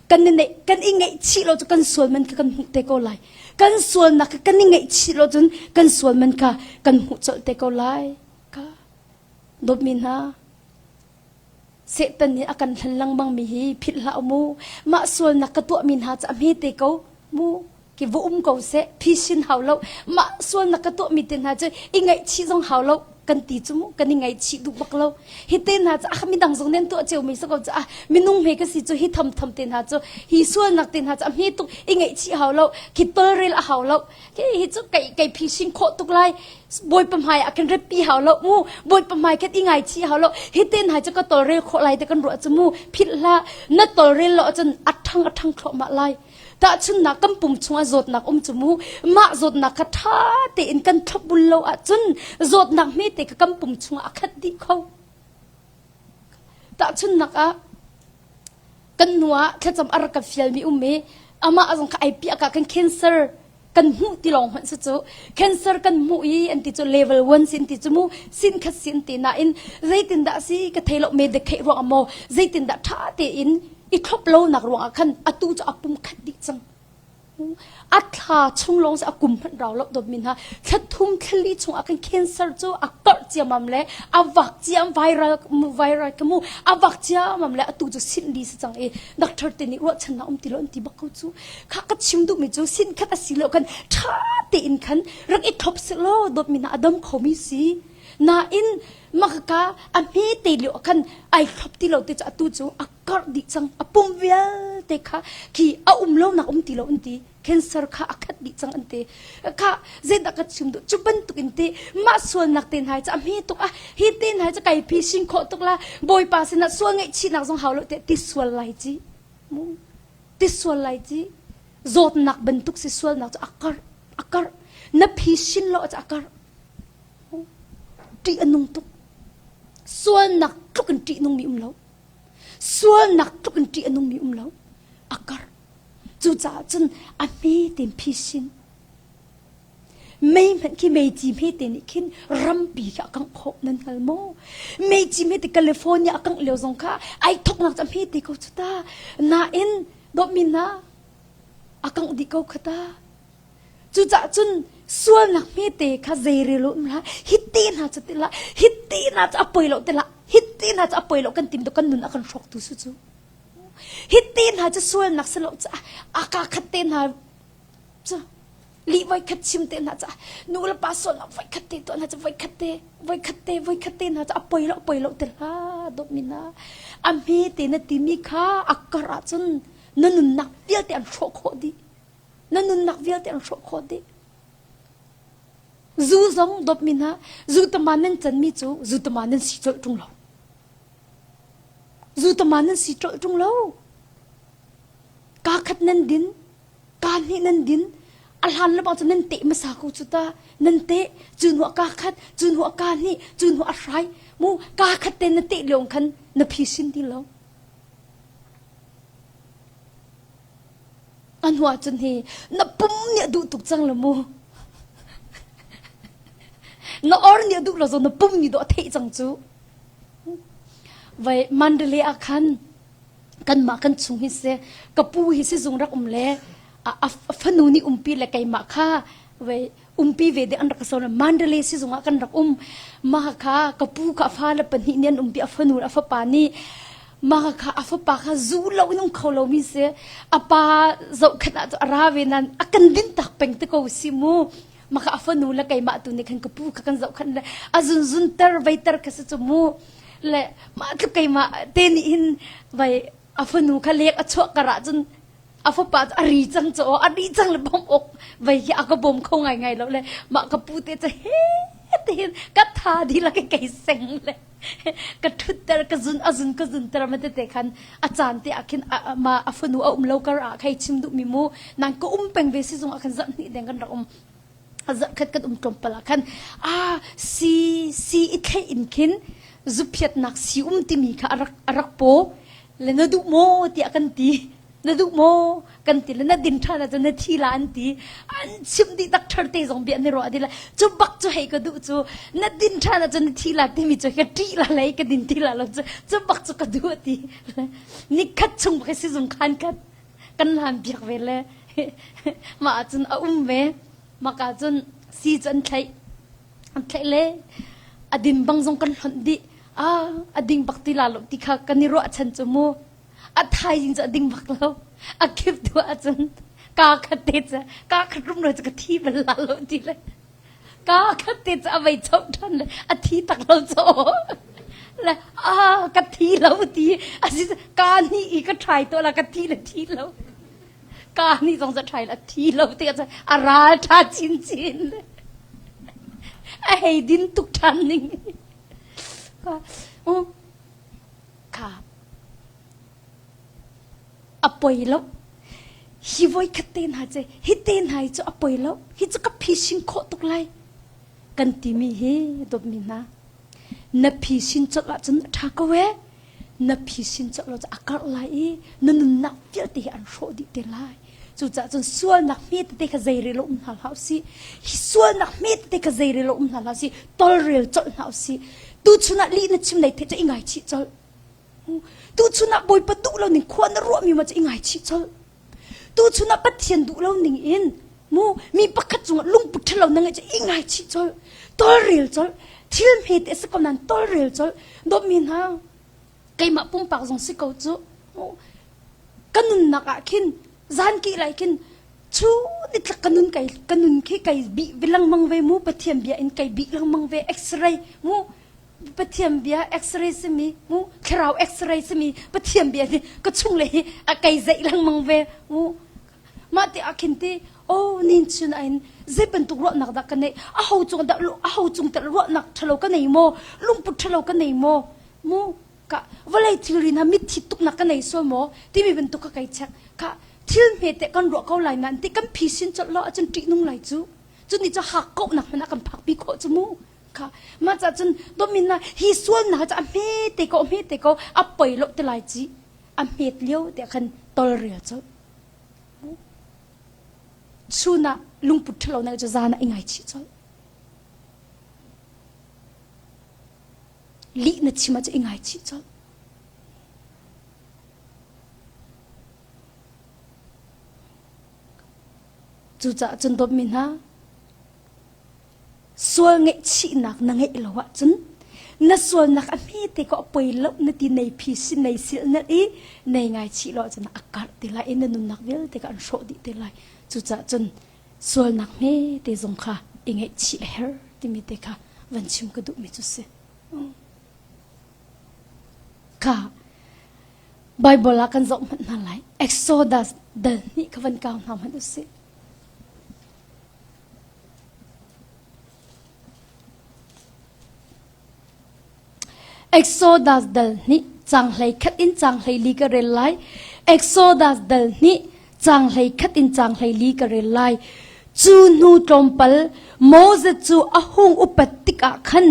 Kan i neih kan i ngaihchih lo cu kan sual man kha kan hmuh te ko lai. Kan sualnak kha kan i ngaihchih lo cun kan sual man kha kan hmuh colh te ko lai. Ka dawtmi hna Satan nih a kan hlen lengmangmi hi philh hlah mu. Mah sualnak ka tuahmi hna cu a hmete ko mu. Ki va um ko seh, phisin hau lo. Mah sualnak ka tuahmi te hna cu i ngaihchih zong hau lo kan ti cu mu. Kan i ngaihchih duh bak lo. Hi te hna cu ah midang zong nih an tuah ciomi si ko cu ah minung hme ka si cu hi thamtham te hna cu hi sualnak te hna cu a hme tuk i ngaihchih hau lo. Khi tolrel a hau lo. Hi cu kei kei phising khawh tuk lai. Bawipa hmai ah kan repi hau lo mu. Bawipa hmai khat i ngaichih hau lo. Hi ten hai cu ka tolrel khawh lai te kan ruah cu mu. Philh hlah. Na tolrel lo ahcun a ṭhang a ṭhang thluahmah lai. Tahchunnak kan pum chungah zawtnak um cu mu. Mah zawtnak kha ṭha tein kan thlopbul lo ahcun zawtnak hmete kha kan pum chungah a khat dih kho. Tahchunnak ah kan hnu ah thlacam a rak kan fialmi um i amah zong kha ai piah ka kan cancer kan hmuh ti lawng hmanh si cu cancer kan hmuh i an ti cu level 1 sin ti cu mu sin khat sin ti nain zeitindah si ka thei lo me de kheih ruang maw zeitindah tha tein i thlop lo nak ruang ah khan atu cu a pum khat dih cang A thla chung lawng a kum hmanh rau lo dawtmi hna thla thum thla li chung ah khan cancer cu a karh ciamam le a vak ciam viral viral ka mu a vak ciamam le atu cu sin li si cang i doctor te nih ruahchannak um ti lo an ti bak ko cu kha ka chim duhmi cu sin khat a si lo khan ṭha tein khan rak i thlop seh law dawtmi hna a dam khomi si nain maka a hme te lio ah khan ai thlop ti lo te cu atu cu a karh dih cang a pum vialte kha khi a um lo nak um ti lo an ti cancer kha a khat dih cang an ti kha zeidah ka chim duh cu bantuk in ti mah sualnak te hna cu a hme tuk ah hi te hna cu kai phi sing khawh tuk la bawipa sinah sual ngaihchihnak zong hau lo te ti sual lai ci mu ti sual lai ci zawtnak bantuk si sualnak cu a karh a karh na phi sin lo cu a karh ṭih a nung tuk sualnak tluk in ṭih nungmi um lo Sualnak tluk in ṭih a nungmi um lo. A karh. Cucaah cun a hme tein phisin. Mei hmanh khi meici hmete nih khin rampi kha a kangh khawh nan hngal maw? Meici hmete California a kangh lio zong kha ai thoknak cu a hmete ko cu ta. Nain dawtmi hna a kangh dih ko kha ta. Cucaah cun sualnak hmete kha zeirel um hlah hi te hna cu ti hlah hi te hna cu a poi lo ti hlah hi te hna cu a poi lo kan tim kan nun a kan hrawktu su cu hi te hna cu sualnak si lo caah a ka khat te hna cu lih voi khat chim te hna caah nu le pa sualnak voi khat te tuah hna cu voi khat te voi khat te voi khat te hna cu a poi lo poi lo ti hlah dawtmi hna a hme te na timi kha a kar ahcun na nunnak vialte an hrawh khawh dih. Na nunnak vialte an hrawh khawh dih. Zu zong dawtmi hna, zu tama nan canmi cu zu tama nan si colh ṭung lo. Zu tama nan si colh ṭung lo. Kaa khat nan din, kaa hnih nan din, a hlan le bang cu nan teh hmasa ko cu ta. Nan teh, cu hnuah kaa khat, cu hnuah kaa hnih, cu hnuah a hrai. Mu kaa khat te na teh lio khan na phisin ti lo. A hnuah cun hi na pum nih a duh tuk cang lo mu. Na or nih a duh lo zong na pum nih dawh a theih cang cu. Vai Mandalay ah khan kanmah kan chung hi si ka pu hi sizung rak um le a fanu nih umpi le keimah kha vai umpi ve ding an rak so Mandalay sizung ah kan rak um mah kha ka pu kha a fale pahnih nih an umpi a fanu a fapa nih mah kha a fapa kha zu lo in um kho lo mi si a pa zohkhenh ah cu a ra ve nan a kan din tak peng te ko si mu mah kha a fanu le keimah tu nih khan ka pu kha kan zohkhenh le a zunzun ter vei ter kha si cu mu le mah tluk keimah te nih hin vai a fanu kha lek a chuah kar ah cun a fapa cu a ri cang cu a ri cang le bawmh awk vei hi a ka bawm kho ngai ngai lo le mah ka pu te cu he te hin ka tha dihlak in kei seng le ka ṭhutter ka zun a zun ka zun ter ma tete khan a caan te ah khin ma a fanu a um lo kar ah khai chim duh mi mu nang ka um peng ve si zung ah khan zarh hnih deng kan rak um zarh khat kan um tlawmpal ah khan a si si i thlei in khin zuphiatnak si um timi kha a rak a rak paw le na duh maw tiah kan ti na duh maw kan ti le na din ṭhan ahcun na thi la an ti an chimh dih tak ṭher te zong bia an i ruah dih le cu bak cu hei ka duh cu na din ṭhan ahcun na thi la timi cu ka ṭih la lei ka din ti la lo cu cu bak cu ka duh ti nikhat chung bak sizung khan khat kan hlan piak ve le mah ahcun a um ve maka cun si cu an thlaih an thlaih le a din bang zong kan hlonh dih ah a ding bak ti la lo ti kha kan i ruahchan cu mu a thaizing cu a ding bak lo a kip tu ahcun kaa khat te cu kaa khat rum lo cu ka thi bal la lo ti le kaa khat te cu a vei choh ṭhan le a thi tak lo cu le a ka thi lo ti asi ka ni i ka ṭhai to la ka thi le thi lo ka ni zong za ṭhai la thi lo ti a ral ṭha chinchin a hei din tuk ṭhan ning Kha a poi lo. Hi voi khat te hna cu hi te hna hi cu a poi lo. Hi cu ka phisin khawh tuk lai. Kan timi hi dawtmi hna. Na phisin colh ahcun a ṭha ko ee. Na phisin colh lo cu a karh lai i na nunnak vialte hi an hrawh dih te lai. Cucaah cun sualnak hme tete kha zeirel um hna hlah usih. Hi sualnak hme tete kha zeirel um hna hlah usih. Tolrel colh hna usih. Tuchun ah lih na chim nei the cu i ngaichih colh. Tuchun ah Bawipa duh lo ning khua na ruahmi ma cu i ngaichih colh. Tuchun ah Pathian duh lo ning in mu mi pakhat cungah lungput ṭhalo na ngeih cu i ngaichih colh. Tolrel colh. Thil hme te a si ko nain tolrel colh. Dawtmi hna keimah pumpak zong si ko cu. Ka nunnak ah khin zan ki lai khin chu nitlak ka nun kai ka nun khi kai bih lengmang ve mu Pathian bia in kai bih lengmang ve x-ray mu Pathian bia x-ray simi mu thlarau x-ray simi Pathian bia hi ka chung le hi a kai zeih lengmang ve mu mah ti ah khin ti oh nin chun ain zei bantuk ruahnak dah ka nei a ho cung dah a ho cung tel ruahnak thalo ka nei maw lungput thalo ka nei maw mu ka vawlei thilri hna mitthi tuknak ka nei sual maw timi bantuk ka kai check ka thil hme te kan ruah ko lai nain ti kan phisin colh lo ahcun ṭihnung lai cu cu nih cu hak kohnak hmanh ah kan phakpi khawh cu mu kha mah ca cun domin na hi sualnak cu a hme te ko hme te ko a poi lo te lai ci a hmet lio te khan tolrel cu chun ah lungput ṭhalo na cu zan ah i ngaichih colh Lih na chim ahcun i ngaichih colh. Cucaah cun dawtmi hna, sual ngaihchihnak na ngeih lo ahcun na sualnak a hmete ko a poi lo na ti nei phi si nei sil na i nei ngaichih lo ahcun a karh te lai i na nunnak vialte kha an hrawh dih te lai. Cucaah cun sualnak hmete zong kha i ngaihchih a herh timi te kha van chim ka duhmi cu si. Kha Bible ah kan zoh hmanh hna lai. Exodus dal hnih kha van kau hna hmanh usih. Exodus dal hnih cang hlei khat in cang hlei li ka rel lai. Exodus dal hnih cang hlei khat in cang hlei li ka rel lai. Cu hnu tlawmpal Moses cu a hung upat tikah khan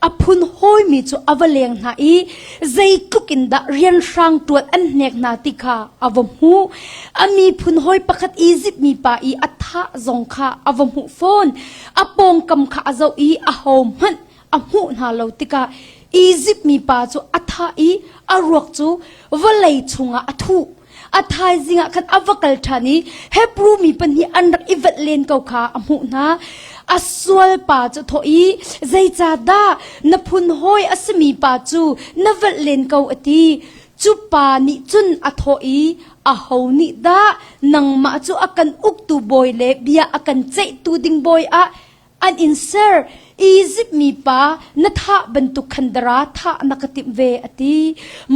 a phun hawimi cu a va leng hna i zeitluk in dah rianhrang ṭuan an hnek hna ti kha a va hmuh. A miphun hawi pakhat Izipt mipa i a thah zong kha a va hmuh fawn. A pawngkam kha a zoh i ahohmanh a hmuh hna lo tikah Izipt mipa cu a thah i a ruak cu vawlei chungah a thuh. A thaizing ah khan a va kal ṭhan i Hebru mi pahnih an rak i velh len ko kha a hmuh hna. A sual pa cu thawh i, Zeicahdah na phun hawi a simi pa cu na velh len ko a ti. Cu pa nih cun a thawh i, Aho nih dah nangmah cu a kan uktu bawi le bia a kan ceihtu ding bawi ah an in ser Izipt mi pa na thah bantuk khan dara thah na ka timh ve a ti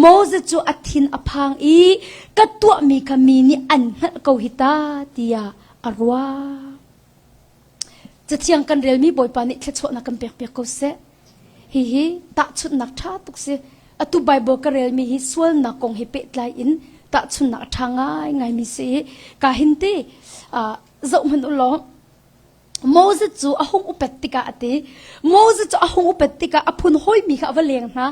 Moses cu a thin a phang i ka tuahmi kha mi nih an hngalh ko hi ta tiah a ruah Cathiang kan relmi Bawipa nih thluachuahnak kan pek piak ko seh hihi tahchunhnak ṭha tuk si atu Bible ka relmi hi sualnak kong he pehtlai in tahchunhnak a ṭha ngai ngaimi si i ka hin ti zoh hmanh u law Moses cu a hung upat tikah a ti. Moses cu a hung upat tikah a phun hawimi kha a va leng hna.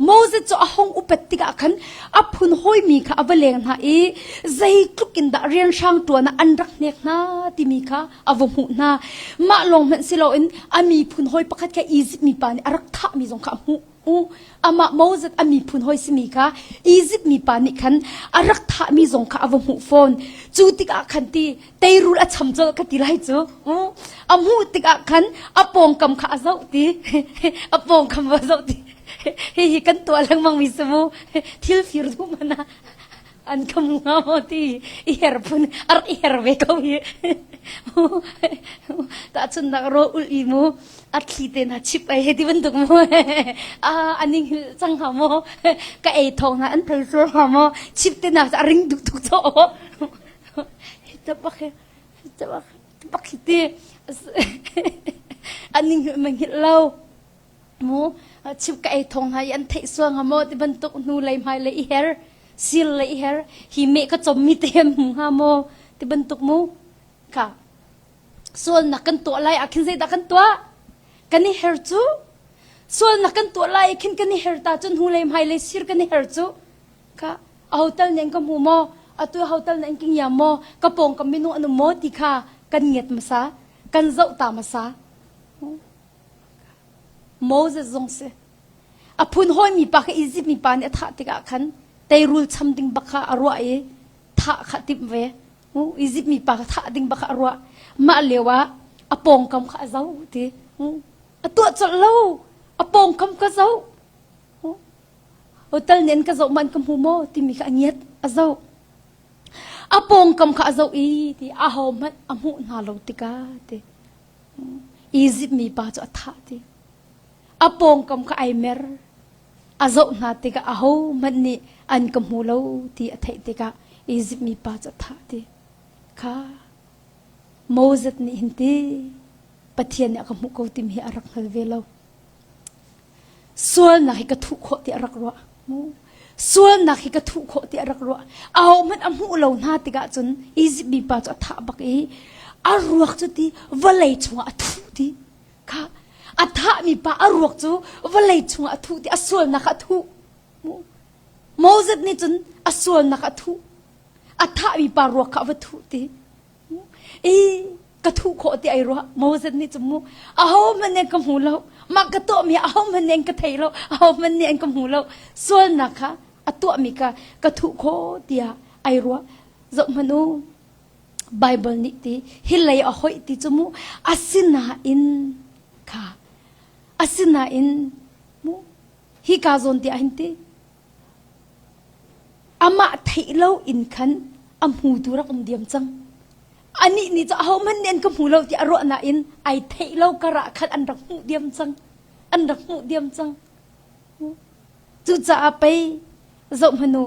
Moses cu a hung upat tikah khan a phun hawimi kha a va leng hna i zeitluk in dah rianhrang ṭuan ah an rak hnek hna timi kha a va hmuh hna. Mah lawng hmanh si loin a miphun hawi pakhat kha Izipt mipa nih a rak thahmi zong kha a hmuh. Amah Moses a miphun hawi simi kha Izipt mipa nih khan a rak thahmi zong kha a va hmuh fawn. Cu tikah khan ti teirul a cham colh ka ti lai cu. A hmuh tikah khan a pawngkam kha a zoh ti. A pawngkam va zoh ti. Hihi kan tuah lengmang mi si mu. Thil fir duh man ah an ka mu hnga maw ti i her phun a rak i her ve ko hi. Tahchunhnak rawl ulh i mu a thli te na chip ei he ti bantuk mu a aning hil cang hnga maw ka ei thawng hna an thei sual hnga maw chip te na a ring duk tuk cho ta bak he ta bak bak hi ti aning hil mang hil lo mu chip ka ei thawng hna i an theih sual hnga maw ti bantuk hnu lei hmai lei i her sil lei i her hi me ka chom mi te mu hnga maw ti bantuk mu kha Sualnak kan tuah lai ah khin zeidah kan tuah? Kan i her cu. Sualnak kan tuah lai khin kan i her ta cun hnulei hmailei sir kan i her cu. Kha a hotel nih an ka hmu maw? Atu hotel nih an ka ngia maw? Ka pawngkam minung an um maw ti kha kan ngiat hmasa. Kan zoh ta hmasa. Moses zong si. A phun hawimi pa kha Izipt mipa nih a thah tikah khan teirul cham ding bak kha a ruah i thah kha timh ve. Izipt mipa kha thah ding bak a ruah. Mah lio ah a pawngkam kha a zoh ti. A tuah colh lo. A pawngkam ka zoh. Hotel nih an ka zoh man ka hmu maw timi kha a ngiat a zoh. A pawngkam kha a zoh i ti aho hmanh a hmuh hna lo tikah ti. Izipt mipa cu a thah ti. A pawngkam kha ai mer. A zoh hna tikah ahohmanh nih an ka hmu lo ti a theih tikah Izipt mipa cu a thah ti kha Moses nih hin ti Pathian nih a ka hmuh ko timi hi a rak hngal ve lo. Sualnak hi ka thuh khawh ti a rak ruah. Sualnak hi ka thuh khawh ti a rak ruah. Ahohmanh a hmuh lo hna tikah cun Izipt mipa cu a thah bak i a ruak cu ti vawlei chungah a thuh ti. Kha a thahmi pa a ruak cu vawlei chungah a thuh ti a sualnak a thuh. Moses nih cun a sualnak a thuh. A thahmi pa ruak kha a va thuh ti. I ka thuh khawh ti ai ruah. Moses nih cun mu aho hmanh nih an ka hmu lo. Mah ka tuahmi aho hmanh nih an ka thei lo. Aho hmanh nih an ka hmu lo. Sualnak kha a tuahmi kha ka thuh khawh tiah ai ruah. Zoh hmanh u. Bible nih ti hi lei a hoih ti cu mu asinain kha asinain mu hi ka zawn ti ah hin ti amah theih lo in khan a hmutu rak um diam cang anih nih cu ahohmanh nih an ka hmu lo ti a ruah nain ai theih lo karah khan an rak hmuh diam cang an rak hmuh diam cang cucaah pei zoh hmanh u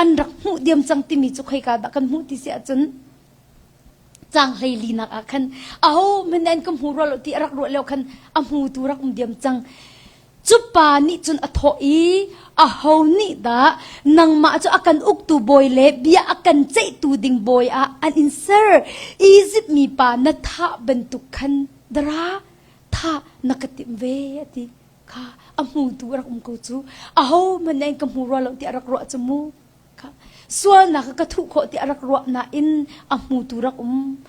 an rak hmuh diam cang timi cu khoika dah kan hmuh ti si ahcun cang hlei linak ah khan aho hmanh an ka hmu rua lo ti a rak ruah lio khan a hmutu rak um diam cang. Cu pa nih cun a thawh i, Aho nih dah nangmah cu a kan uktu bawi le bia a kan ceihtu ding bawi ah an in ser? Izipt mipa na thah bantuk khan dara thah na ka timh ve, a ti. Kha a hmutu a rak um ko cu. Aho hmanh nih an ka hmu rua lo tiah a rak ruah cu mu. Kha sualnak ka thuh khawh ti a rak ruah nain a hmutu rak um.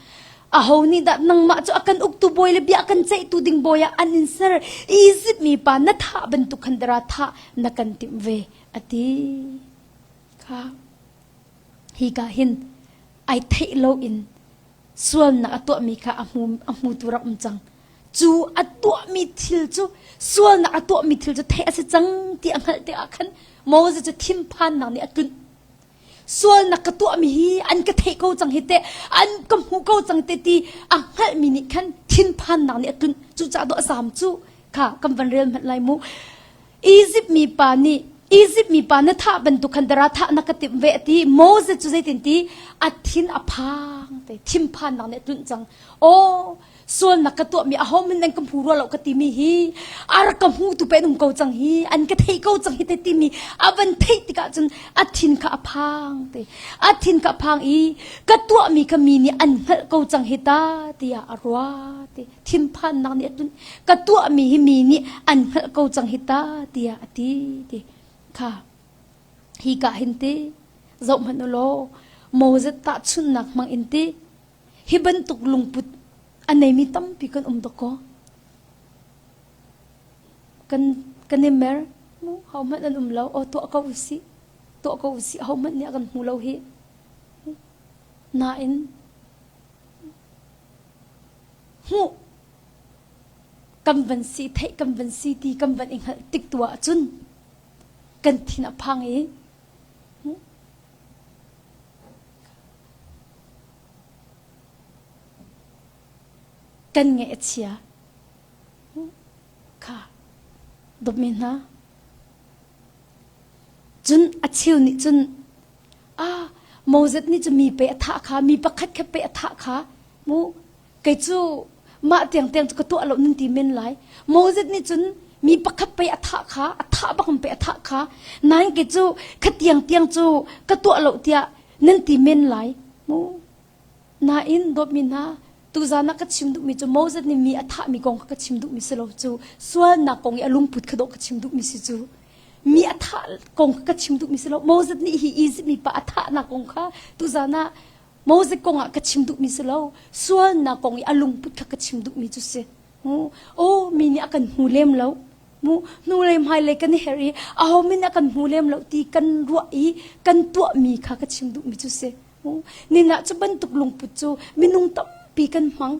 Aho nih dah nangmah cu a kan uktu bawi le bia a kan ceihtu ding bawi ah an in ser? Izipt mi pa na thah bantuk khan dara thah na kan timh ve a ti. Kha hi ka hin ai theih loin sualnak a tuahmi kha a hmu a hmutu rak um cang. Cu a tuahmi thil cu sualnak a tuahmi thil cu theih a si cang ti a hngalh tikah khan Moses cu thinphannak nih a tlunh. Sualnak ka tuahmi hi an ka theih ko cang hi teh, an ka hmu ko cang te ti a hngalhmi nih khan thinphannak nih a tlunh. Cucaah dawh a zaam cu kha kan van rel hmanh lai mu. Izipt mi pa nih Izipt mi pa na thah bantuk khan dara thah na ka timh ve a ti. Moses cu zeitin ti a thin a phang te thinphannak nih a tlunh cang. Aw sualnak ka tuahmi aho min nan ka hmu rua lo ka timi hi a rak ka hmu tu pe um ko cang hi an ka theih ko cang hi te timi a van theih tikah cun a thin kha a phang te a thin kha a phang i ka tuahmi kha mi nih an hngalh ko cang hi ta tiah a ruah te thinphannak nih a tun ka tuahmi hi mi nih an hngalh ko cang hi ta tiah a ti ti kha hi ka hin ti zoh hmanh u law Moses tahchunhnak hmang in ti Hi bantuk lungput a neimi tampi kan um dawkaw. Kan kan i mer mu hohmanh an um lo aw tuah ko usih tuah ko usih hohmanh nih a kan hmu lo hi. Nain hmuh kan van si theih kan van si ti kan van i hngalh tik tu ahcun kan thin a phang i Kan ngaih a chia. Kha dawtmi hna. Cun a cheu nih cun ah Moses nih cu mi pe a thah kha mi pakhat kha pe a thah kha mu kei cu mah tiang tiang cu ka tuah lo nan ti men lai Moses nih cun mi pakhat pei a thah kha a thah bak pei a thah kha nain kei cu kha tiang tiang cu ka tuah lo tiah nan ti men lai mu nain dawtmi hna tuzan ah ka chim duhmi cu Moses nih mi a thahmi kong kha ka chim duhmi si lo cu sualnak kong i a lungput kha dawh ka chim duhmi si cu mi a thah kong kha ka chim duhmi si lo Moses nih hi Egypt mi pa a thahnak kong kha tuzan ah Moses kong ah ka chim duhmi si lo sualnak kong i a lungput kha ka chim duhmi cu si Aw mi nih a kan hmu lem lo. Mu hnulei hmailei kan i her i aho min a kan hmu lem lo ti kan ruah i kan tuahmi kha ka chim duhmi cu si. Nin ah cu bantuk lungput cu minung tampi kan hmang.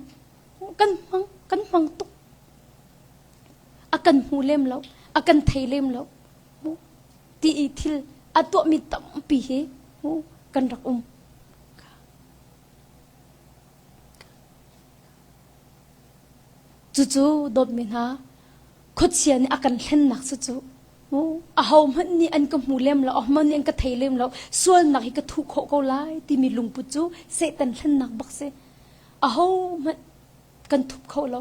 Kan hmang, kan hmang tuk. A kan hmu lem lo, a kan thei lem lo. Ti i thil a tuahmi tampi hi kan rak um. Cucu dawtmi hna, khuachia nih a kan hlennak cucu ahohmanh nih an ka hmu lem lo, ahohmanh nih an ka thei lem lo, sualnak hi ka thuh khawh ko lai timi lungput cu Satan hlennak bak si. Ahohmanh kan thup kho lo.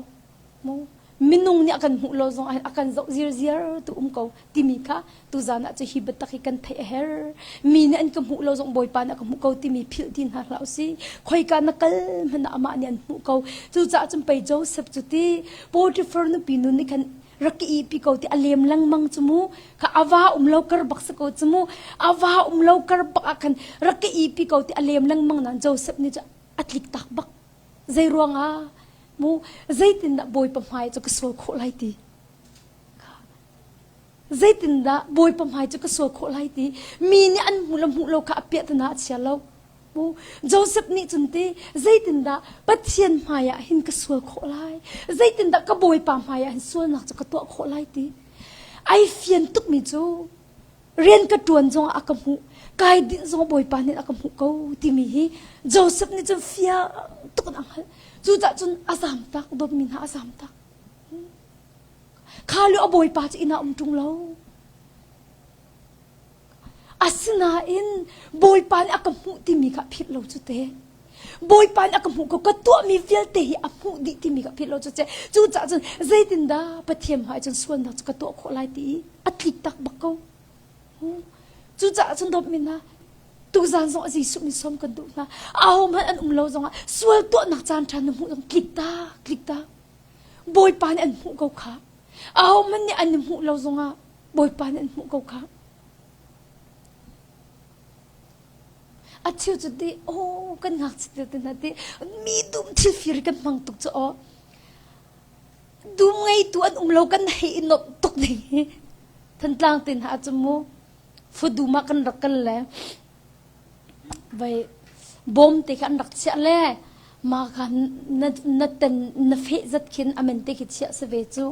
Minung nih a kan hmuh lo zong ah a kan zoh zirziar tu um ko timi kha tuzan ah cu hi biatak hi kan theih a herh. Mi nih an ka hmuh lo zong Bawipa nih a ka hmuh ko timi philh ti hna hlah usih. Khoika na kal hmanh ah amah nih an hmuh ko. Cucaah cun pei Joseph cu ti Potiphar nupi nu nih khan rak ka ihpi ko ti a lem lengmang cu mu kha a va um lo kar bak si ko cu mu a va um lo kar bak ah khan rak ka ihpi ko ti a lem lengmang nain Joseph nih cu a tlik tak bak zei ruangah mu zeitindah Bawipa hmai cu ka sual khawh lai ti zeitindah Bawipa hmai cu ka sual khawh lai ti mi nih an hmu le hmuh lo kha a piahtana a chia lo mu Joseph nih cun ti zeitindah Pathian hmai ah hin ka sual khawh lai zeitindah ka Bawipa hmai ah hin sualnak cu ka tuah khawh lai ti ai fian tukmi cu rian ka ṭuan zongah a ka hmuh kai dinh zong Bawipa nih a ka hmuh ko timi hi Joseph nih cun fiang tuk in a hngalh cucaah cun a zam tak dawtmi hna a zam tak kha lio a Bawipa cu inn ah um ṭung lo asinain Bawipa nih a ka hmuh timi kha philh lo cu te. Bawipa nih a ka hmuh ko ka tuahmi vialte hi a hmuh dih timi ka philh lo cu ce cucaah cun zeitindah Pathian hmai cun sualnak cu ka tuah khawh lai ti i a tlik tak bak ko. Cucaah cun dawtmi hna tuzan zong Jesuh min sawm kan duh hna. Ahohmanh an um lo zongah sual tuahnak caan ṭha na hmuh zong tlik tak tlik tak. Bawipa nih an hmuh ko kha. Ahohmanh nih an i hmuh lo zongah Bawipa nih an hmuh ko kha. A cheu cu ti oh kan ngakchia te te hna ti mi dum thil fir kan hmang tuk cu aw. Dum ngeitu an um lo kan hei i nuamh tuk ding hi. Thantlang te hna cu mu fudum ah kan rak kal le vai bawm te kha an rak chiah le ma kha na na ten na feh zat khin amen te khi chiah si ve cu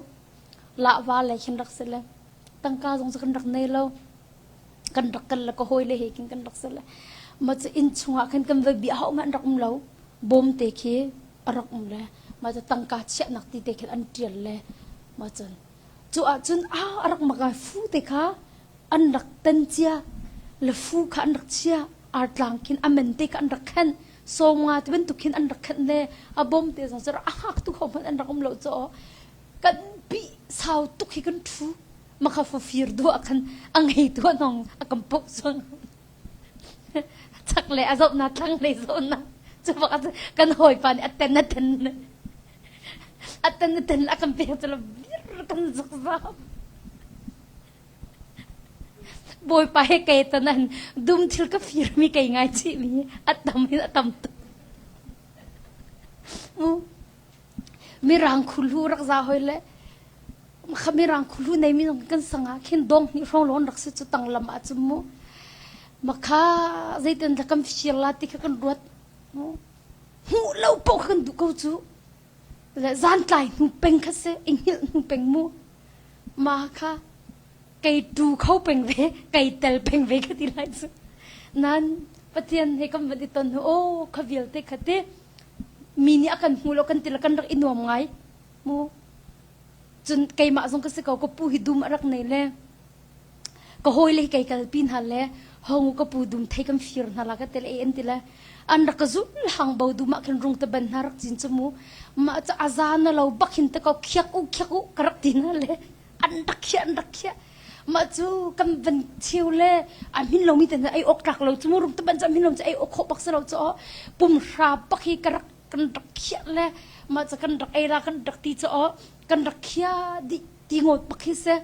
lahva le khin rak si le tangka zong cu kan rak nei lo kan rak kal le ka hawi le he kin kan rak si le ma cu inn chungah khan kan va bia hau an rak um lo bawm te khi a rak um le ma cu tangka chiahnak ti te khin an tial le ma cun cu ahcun a a rak mak ngai fu te kha an rak tan cia le fu kha an rak chia artlang khin a men te kha an rak khen sawmnga ti bantuk khin an rak khenh le a bawm te zong cu a hak tu kho hmanh an rak um lo caw kan bi sau tuk hi kan thu makha fafir duah khan a ngei tu nong a kan pok chuang chak le a zoh na thlang le zoh na cu bak kan hawipa nih a ten a ten a ten a ten a kan pek cu bir kan zuk zam Bawipa he kei tanan dum thil ka fir mi kei ngai chih mi a tam in a tam tuk mu mirang khulu rak za hoi le kha mirang khulu nei mi kan sanga khin dong ni hrawng lon rak si chu tang lam ah chu mu makha zeitin la kan fir la ti kha kan ruat mu hmuh lo poh kan duh ko cu le zan tlai hnu peng kha si i hngilh hnu peng mu ma kha kei tu kho peng ve kei tel peng ve ka ti lai cu nan pathian he kan van i ton hu o kha vialte kha ti mi nih a kan hmu lo kan ti le kan rak i nuam ngai mu cun keimah zong ka si ko ka pu hi dum a rak nei le ka hawi le kei kalpi hna le hong ka pu dum thei kan fir hna la ka tel e an ti le an rak ka zul hang bo dum ah khin rung te ban hna rak cin chu mu ma cha aza na lo bak hin te ko khiak u khiak u ka rak ti hna le an rak khiah an rak khiah mah cu kan van cheu le a hmin lomi te ai awk tlak lo cu mu rung te ban cu a hmin lo cu ai awk khawh bak si lo cu pum hra bak hi ka rak kan rak khiah le mah cu kan rak ei la kan rak ti cu kan rak khia dih ti ngawt bak hi si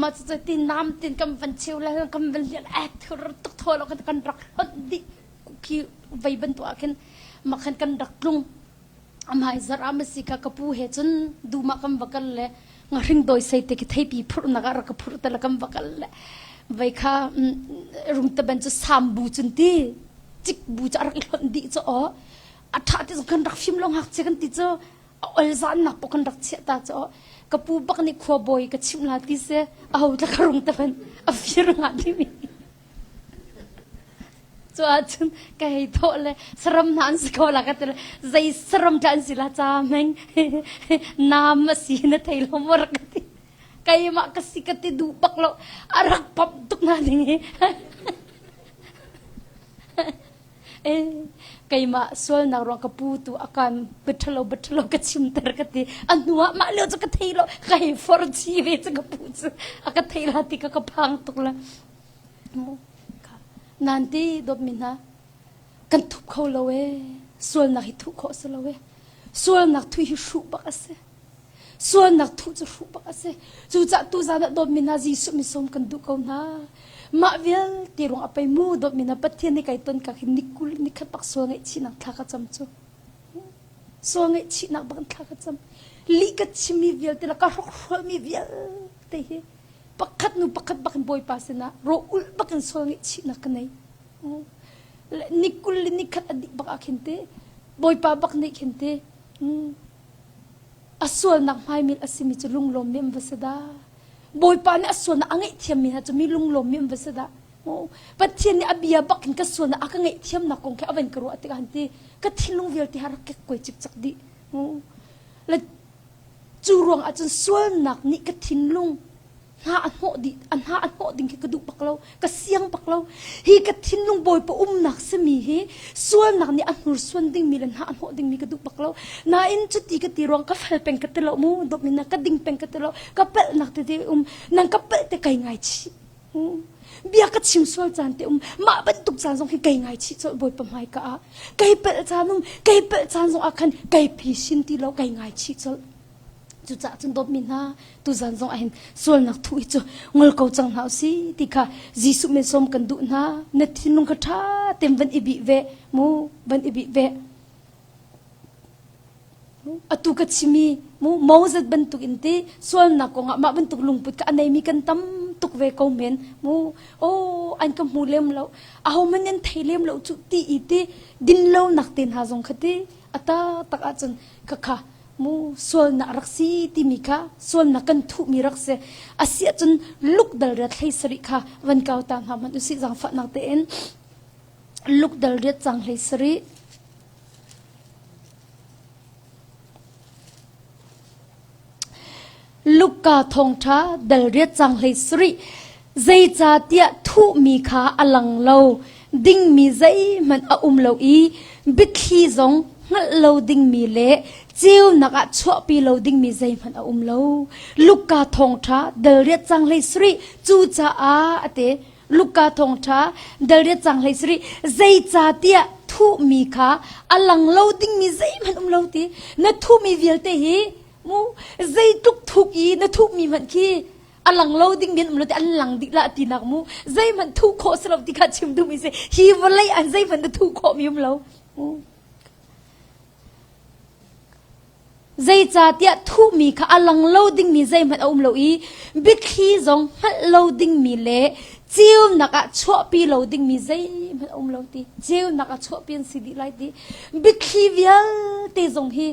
mah cu ti nam tin kan van cheu le kan van lian ek thur tuk thaw lo kan rak hlonh dih khi vei bantuk ah khin mah khan kan rak tlung amai zar am si ka ka pu he cun duma kan va kal le ngahring doi sei te ki theipi phurh nak ah rak ka phurh te la kan va kal le vei kha rung te ban cu sambu cun ti cik bu cu a rak i hlonh dih cu aw a tha ti kan rak fim lo ngak che kan ti cu a ol zan nak pok kan rak chiah ta cu ka pu bak nih khua bawi ka chimh la ti se a ho tla ka rung te ban a fir nga ti mi Cu ahcun ka hei thawh le saram hna an si ko la ka ti le zei saram dah an si la ca meng nam a si na thei lo maw rak ka ti. Keimah ka si ka ti duh bak lo a rak pamh tuk na ding hi. Eh, keimah sualnak ruang ka pu tu a kan biaṭhalo biaṭhalo ka chimter ka ti. A hnu ah mah lio cu ka thei lo ka hei for chi ve cu ka pu cu a ka thei la ti ka ka phang tuk la. Nan ti dawtmi hna kan thup kho lo ee sualnak hi thuh khawh si lo ee sualnak thuh hi hruh bak a si sualnak thuh cu hruh bak a si cucaah tuzaan ah dawtmi hna Jesuh misawm kan duh ko hna mah vialte ruang a pei mu dawtmi hna Pathian nih kai ton ka khi nikul nikhat bak sual ngaihchihnak thla ka cam cu sual ngaihchihnak bak thla ka cam lih ka chimmi vialte le ka hrokhrolmi vialte hi pakhat nu pakhat bak in Bawipa sinah rawh ulh bak in sual ngaihchihnak ka nei. Ni kul le ni khat a dih bak ah khin te Bawipa bak nih khin te a sualnak hmaimil a simi cu lunglawmmi an va si dah. Bawipa nih a sualnak a ngaihthiammi hna cu mi lunglawmmi an va si dah. Pathian nih a bia bak in ka sualnak a ka ngaihthiamnak kong khi a van ka ruah tikah han ti ka thinlung vialte ha rak kek kuai cikcek dih. Le cu ruang ah cun sualnak nih ka thinlung. Hna a hnawh dih a hna a hnawh ding khi ka duh bak lo ka siang bak lo hi ka thinlung bawipa umnak simi hi sualnak nih a hnursuan dingmi le hna a hnawh dingmi ka duh bak lo nain cuti ka ti ruang ka fel peng ka ti lo mu dawtmi na ka ding peng ka ti lo ka palhnak tete um nang ka palh te kai ngai chih bia ka chim sual caan te um mah bantuk caan zong hi kai ngai chih colh bawipa hmai ka ah kai palh caan um kai palh caan zong ah khan kai phisin ti lo kai ngai chih colh Cucaah cun dawtmi hna tuzan zong ahhin sualnak thuh hi cu ngol ko cang hna usih ti kha Jesuh min sawm kan duh hna. Na thinlung kha ṭha tein van i bih ve mu van i bih ve. Atu ka chimi mu Moses bantuk in ti sualnak kongah mah bantuk lungput kha a neimi kan tam tuk ve ko men mu oh an ka hmu lem lo aho man an thei lem lo cu ti i ti din lo nak te hna zong kha ti ata tak ahcun kha kha mu sualnak rak si timi kha sualnak kan thuhmi rak si asi ahcun luk dal riat hlei sarih kha van kau ta hna hmanh usih zaangfahnak tein luk dal riat cang hlei sarih Luka thawngṭha dal riat cang hlei sarih zeicahtiah thuhmi kha a lang lo dingmi zeihmanh a um lo i biathli zong hngalh lo dingmi le ceunak ah chuahpi lo dingmi zeihmanh a um lo. Luka thawngṭha dal riat cang hlei sarih cucaah a ti Luka thawngṭha dal riat cang hlei sarih zeicahtiah thuhmi kha a lang lo dingmi zeihmanh um lo ti na thuhmi vialte hi mu zeitluk thuk i na thuhmi hmanh khi a lang lo ding men um lo ti an lang dih la tinak mu zeihmanh thuh khawh si lo ti kha chim duhmi si hi vawlei an zeihmanh na thuh khawh mi um lo Zeicahtiah thuhmi kha a lang lo dingmi zeihmanh a um lo i biathli zong hngalh lo dingmi le ceunak ah chuahpi lo dingmi zeihmanh a um lo ti. Ceunak ah chuahpi an si dih lai ti. Biathli vialte zong hi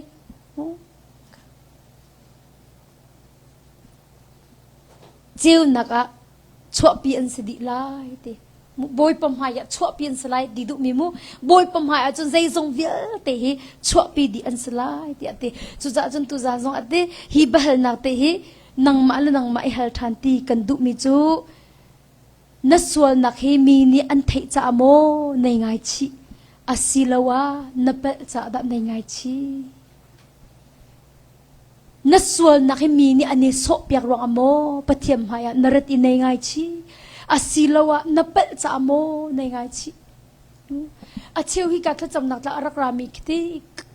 ceunak ah chuahpi an si dih lai ti. Bawipa hmai ah chuahpi an si lai ti duhmi mu Bawipa hmai ah cun zeizong vialte hi chuahpi dih an si lai tiah ti cucaah cun tuzaan zong ah ti hi biahalnak te hi nangmah le nangmah i hal ṭhan ti kan duhmi cu na sualnak hi mi nih an theih caah maw nei ngaichih asiloah na palh caah dah nei ngaichih Na sualnak hi mi nih an i sawhpiak ruangah maw Pathian hmaiah na rat i nei ngaichih? Asiloah na palh caah maw nei ngaichih? A cheu hi ka thlacamnak tla a rak rami khi ti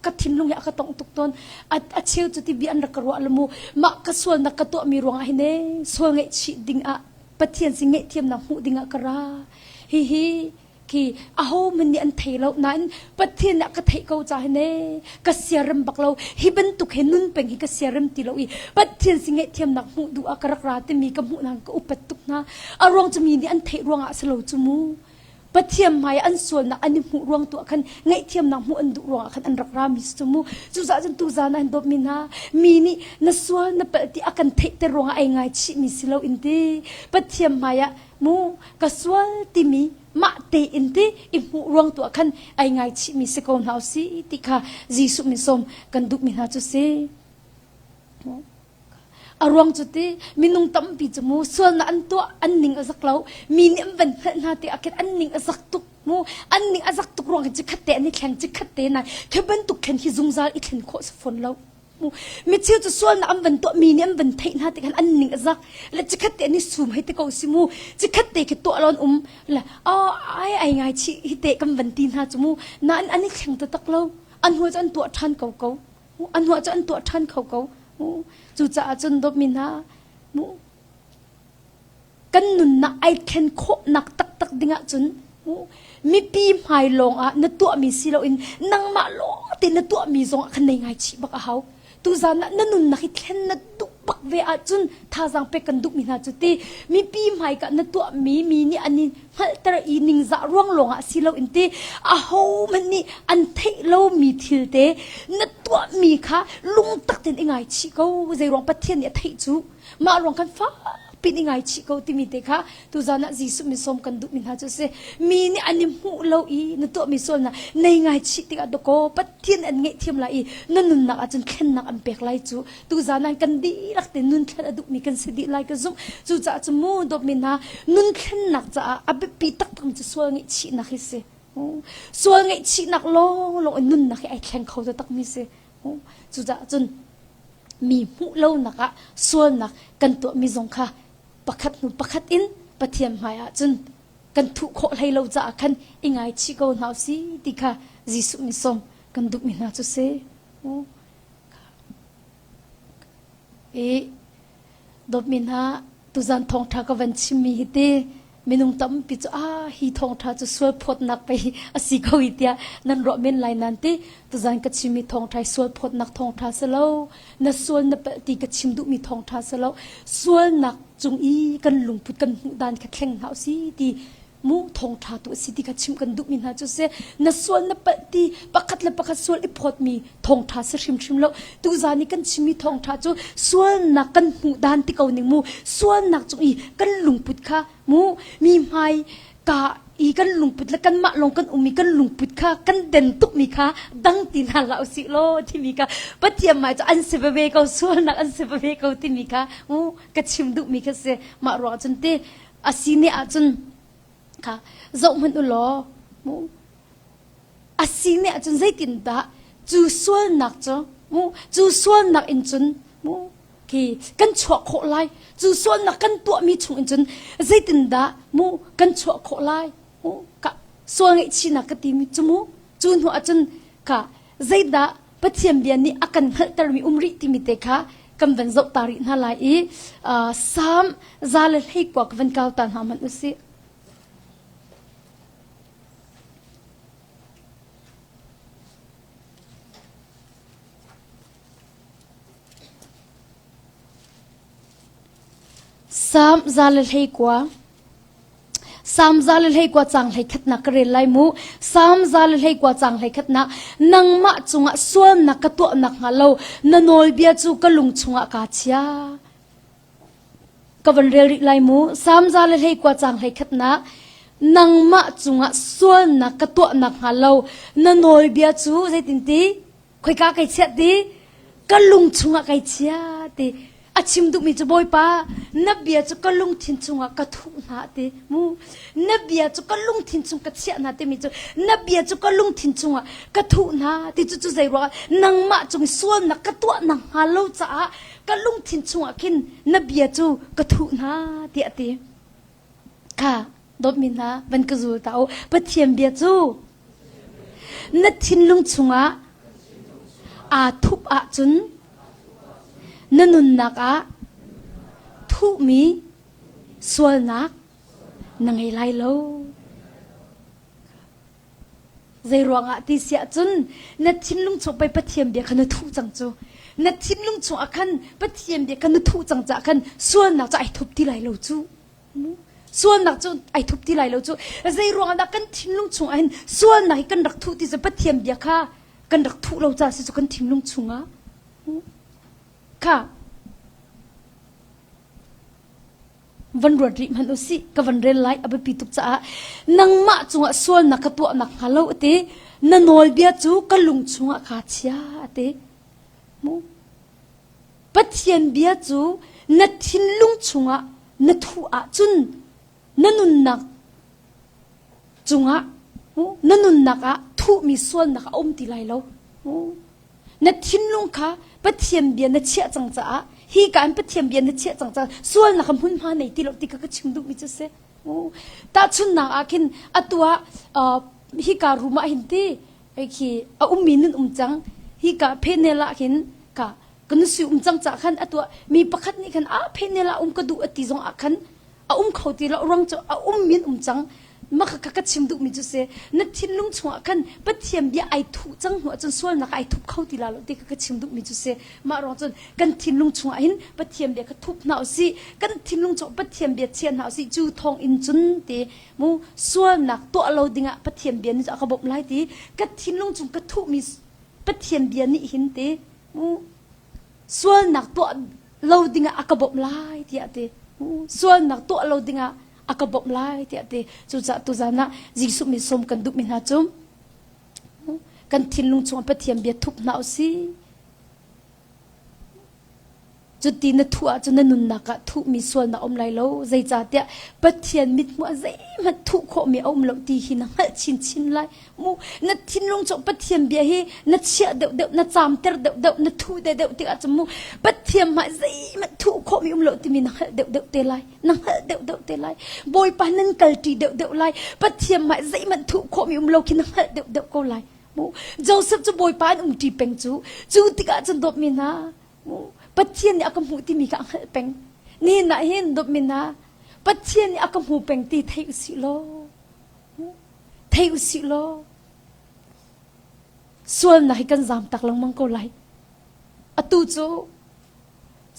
ka thinlung hi a ka tongh tuk tawn. A cheu cu ti bia an rak ka ruah lamu mah ka sualnak ka tuahmi ruangah hin ee sual ngaihchih dingah Pathian sin ngaihthiamnak hmuh dingah ka ra. Hihi khi ahohmanh nih an thei lo nain Pathian nih a ka theih ko ca hin ee ka siarem bak lo hi bantuk he nun peng hi ka siarem ti lo i Pathian si ngaihthiamnak hmuh duh ah ka rak ra timi ka hmuh hna ka upat tuk hna a ruang cu mi nih an theih ruangah a si lo cu mu Pathian hmai an sualnak an i hmuh ruang tu ah khan ngaihthiamnak hmuh an duh ruangah khan an rak ra mi si cu mu cucaah cun tuzaan ah hin dawtmi hna mi nih na sual na palh ti a kan theihter ruangah ai ngaichih mi si lo in ti Pathian hmai ah mu ka sual timi mah tein ti i hmuh ruang tu ah khan ai ngaichihmi si ko hna usih ti kha Jesuh min sawm kan duhmi hna cu si. A ruang cu ti minung tampi cu mu sualnak an tuah an ning a zak lo mi nih an van hngalh hna ti ah khin an ning a zak tuk mu an ning a zak tuk ruang hin chikhat te an i thleng chikhat te nai khi bantuk thlen hi zungzal i thlen khawh si fawn lo Micheu cu sualnak an van tuah mi nih an van theih hna tik han an ning a zak le chikhat te an i sum hei te ko si mu chikhat te khi tuah lon um le oh ai ai ngai chi hi te kan van ti hna cu mu nain an i thleng taktak lo an hua cu an tuah ṭhan ko ko an hua cu an tuah ṭhan kho ko cucaah cun dawtmi hna mu kan nunnak ai thlen khawhnak taktak ding ahcun mipi hmai lawng ah na tuahmi si loin nangmah lawng te na tuahmi zong ah khan nei ngai chih bak a hau tuzan ah na nunnak hi thlen na duh bak ve ahcun thazaang pek kan duhmi hna cu ti mipi hmai ka na tuahmi mi nih an i hngalhter i ningzah ruang lawng ah si loin ti aho hmanh nih an theih lomi thil te na tuahmi kha lungtak tein i ngaichih ko zei ruang Pathian nih a theih cu mah ruang khan fak. pin i ngaichih ko timi te kha tuzan ah Jesuh min sawm kan duhmi hna cu a si. Mi nih an i hmuh lo i na tuahmi sualnak nei ngaichih tikah dawkaw Pathian an ngaihthiam lai i na nunnak ahcun thlennak an pek lai cu tuzan ah kan dihlak te nun thlen a duhmi kan si dih lai ka zumh. Cucaah cu mu dawtmi hna nun thlennak caah a biapi taktak mi cu sual ngaihchihnak hi si. Sual ngaihchihnak lawnglawng in nunnak hi ai thleng kho taktakmi si. Cucaah cun mi hmuh lonak ah sualnak kan tuahmi zong kha pakhat hnu pakhat in Pathian hmai ah cun kan thuh khawh hlei lo caah khan i ngaichih ko hna usih ti kha Jesuh nih sawm kan duhmi hna cu si. I dawtmi hna tuzan thawngṭha ka van chimmi hi ti minung tampi cu ah hi thawngṭha cu sual phawtnak pei a si ko hi tiah nan ruah men lai nan ti tuzan ka chimmi thawngṭha hi sual phawtnak thawngṭha si lo na sual na palh ti ka chim duhmi thawngṭha si lo sualnak cung i kan lungput kan hmuh dan kha thleng hna usih ti mu thawngṭha tu a si ti kha chim kan duhmi hna cu si na sual na palh ti pakhat le pakhat sual i phawtmi thawngṭha si hrimhrim lo tuzan i kan chimmi thawngṭha cu sualnak kan hmuh dan ti ko ning mu sualnak cung i kan lungput kha mu mi hmai ka i kan lungput le kanmah lawng kan um i kan lungput kha kan den tukmi kha dang ti hna hlah usih law timi kha Pathian hmai cu an si veve ko sualnak an si veve ko timi kha mu ka chim duhmi kha si mah ruang cun ti a si ne ahcun kha zoh hmanh u law mu a si ne ahcun zeitindah cu sualnak cu mu cu sualnak in cun mu khi kan chuah khawh lai cu sualnak kan tuahmi chung in cun zeitindah mu kan chuah khawh lai mu ka sual ngaihchihnak ka timi cu mu cu hnu ahcun ka zeidah Pathian bia nih a kan hngalhtermi um rih timi te kha kan van zoh ta rih hna lai i Salm 121 ka van kau ta hna hmanh usih. Salm 121 Salm 121 caang 11 ka rel lai mu. Salm 121 caang 11 nangmah cungah sualnak ka tuah nakhnga lo na nawlbia cu ka lung chungah kaa chia. Ka van rel rih lai mu. Salm 121 caang 11 nangmah cungah sualnak ka tuah nakhnga lo na nawlbia cu zeitinti khoika kai chiah ti ka lung chungah kai chia ti a chim duhmi cu bawipa na bia cu ka lungthin chungah ka thuh hna ti mu na bia cu ka lungthin chung ka chiah hna timi cu na bia cu ka lungthin chungah ka thuh hna ti cu cu zei ruangah nangmah cung sualnak ka tuah nak hnga lo caah ka lungthin chungah khin na bia cu ka thuh hna tiah a ti Kha dawtmi hna van ka zul ta u. Pathian bia cu na thinlung chungah aa thup ahcun na nunnak ah thuhmi sualnak na ngei lai lo. Zeiruangah ti siah cun na thinlung chung pei Pathian bia kha na thuh cang cu. Na thinlung chungah khan Pathian bia kha na thuh cang caah khan sualnak cu ai thup ti lai lo cu. Sualnak cu ai thup ti lai lo cu. Zeiruangah dah kan thinlung chungah hin sualnak hi kan rak thuh ti cu Pathian bia kha kan rak thuh lo caah si cu kan thinlung chungah. Kha van ruat rih hmanh usih ka van rel lai a biapi tuk caah nangmah cungah sualnak ka tuah nak hnga lo ati na nawlbia cu ka lung chungah kaa chia ati mu Pathian bia cu na thinlung chungah na thuh ahcun na nunnak cungah na nunnak ah thuhmi sualnak a um ti lai lo na thinlung kha Pathian bia na chiah cang caah hi ka in Pathian bia na chiah cang caah sualnak a hmunhma nei ti lo ti ka ka chim duhmi cu si tahchunnak ah khin atu ah hika room ah hin ti khi a ummi nun um cang hika phenel ah khin ka kan si um cang ca khan atu mi pakhat nih khan a phenel ah um ka duh ati zong ah khan a um kho ti lo ruang cu a um min um cang maka ka ka chim duhmi cu si na thinlung chungah khan Pathian bia ai thuh cang hnu ahcun sualnak ai thup kho ti la lo ti ka ka chim duhmi cu si mah ruang cun kan thinlung chungah hin Pathian bia kha thup hna usih kan thinlung chung Pathian bia chia hna usih cu thawng in cun ti mu sualnak tuah lo dingah Pathian bia nih a ka bawmh lai ti ka thinlung chung ka thuhmi Pathian bia nih hin ti mu sualnak tuah lo dingah a ka bawmh lai tiah ti. Sualnak tuah lo dingah a ka bawmh lai tiah ti. Cucaah tuzan ah Jesuh min sawm kan duhmi hna cu kan thinlung chungah Pathian bia thup hna usih. Cuti na thuh ahcun na nunnak ah thuhmi sualnak a um lai lo. Zeicahtiah Pathian mithmuh ah zeihmanh thuh khawhmi a um lo ti hi na hngalh chinchin lai. Mu na thinlung cu Pathian bia hi na chiah deuhdeuh, na caamter deuhdeuh, na thuh deuhdeuh tikah cun mu Pathian hmai zeihmanh thuh khawhmi um lo timi na hngalh deuhdeuh te lai. Na hngalh deuhdeuh te lai. Bawipa nan kalṭi deuhdeuh lai. Pathian hmai zeihmanh thuh khawhmi um lo khi na hngalh deuhdeuh ko lai. Mu Joseph cu Bawipa an umṭi peng cu. Cu tikah cun dawtmi hna, Pathian nih a ka hmuh timi kha a hngalh peng. Nihin ah hin dawtmi hna, Pathian nih a ka hmu peng ti thei usih law, thei usih law, sualnak hi kan zaam tak lengmang ko lai. Atu cu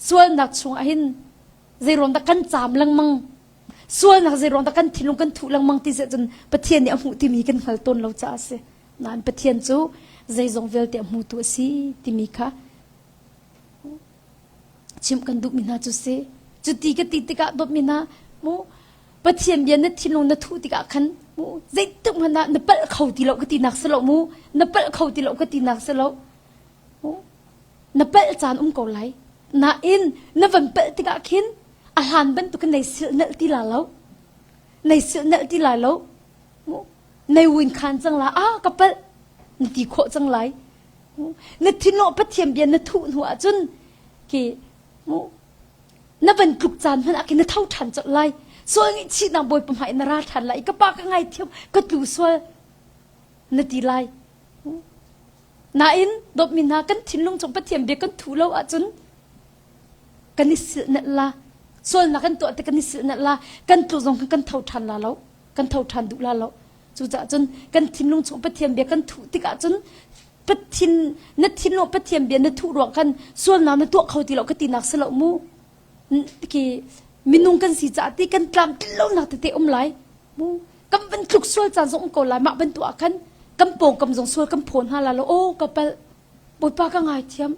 sualnak chungah hin zeiruang dah kan caam lengmang sualnak zeiruang dah kan thinlung kan thuh lengmang ti cun Pathian nih a hmuh timi kan hngal tawn lo caah a si. Nain Pathian cu zeizong vialte a hmutu a si timi kha chimh kan duhmi hna cu si. Cuti ka ti tikah dawtmi hna mu Pathian bia na thinlung na thuh tikah khan mu zeitik hmanh ah na palh kho ti lo ka ti nak si lo mu na palh kho ti lo ka ti nak si lo mu na palh caan um ko lai nain na van palh tikah khin a hlan bantukin nei silhnalh ti la lo nei silhnalh ti lai lo mu nei win khan cang la ah ka palh na ti khawh cang lai na thinlung Pathian bia na thuh hnu ahcun ki mu na van tluk caan hmanh ah khin na tho ṭhan colh lai sual ngaihchihnak Bawipa hmai na ra ṭhan lai ka pa ka ngaithiam ka tlu sual na ti lai nain dawtmi hna kan thinlung chung Pathian bia kan thuh lo ahcun kan i silhnalh la sualnak kan tuah te kan i silhnalh la kan tlu zong kan tho ṭhan la lo kan tho ṭhan duh la lo cucaah cun kan thinlung chung Pathian bia kan thuh tikah cun Pathin na thinlung Pathian bia na thuh ruang khan sualnak na tuah kho ti lo ka ti nak si lo mu ki minung kan si caah ti kan tlam lonak tete um lai mu kan van tluk sual caan zong um ko lai mah bantuk ah khan kan pawngkam zong sual kan phaw hna la lo aw ka palh Bawipa ka ngaithiam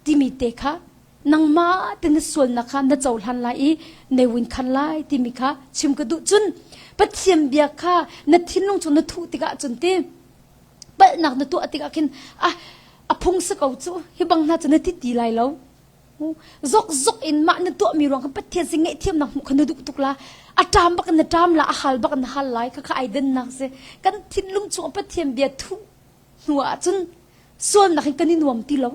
timi te kha nangmah te na sualnak kha na cohlan lai i ne win khan lai timi kha chim ka duh cun Pathian bia kha na thinlung chung na thuh tikah cun ti palhnak na tuah tikah khin ah a phung si ko cu hi bang hna cu na ti ti lai lo zok zok in mah na tuahmi ruang khan Pathian sin ngaihthiamnak hmuh kha na duh tuk la a ṭam bak in na ṭam la a hal bak in na hal lai kha kha ai dennak si kan thinlung chung Pathian bia thuh hnu ah cun sualnak in kan i nuam ti lo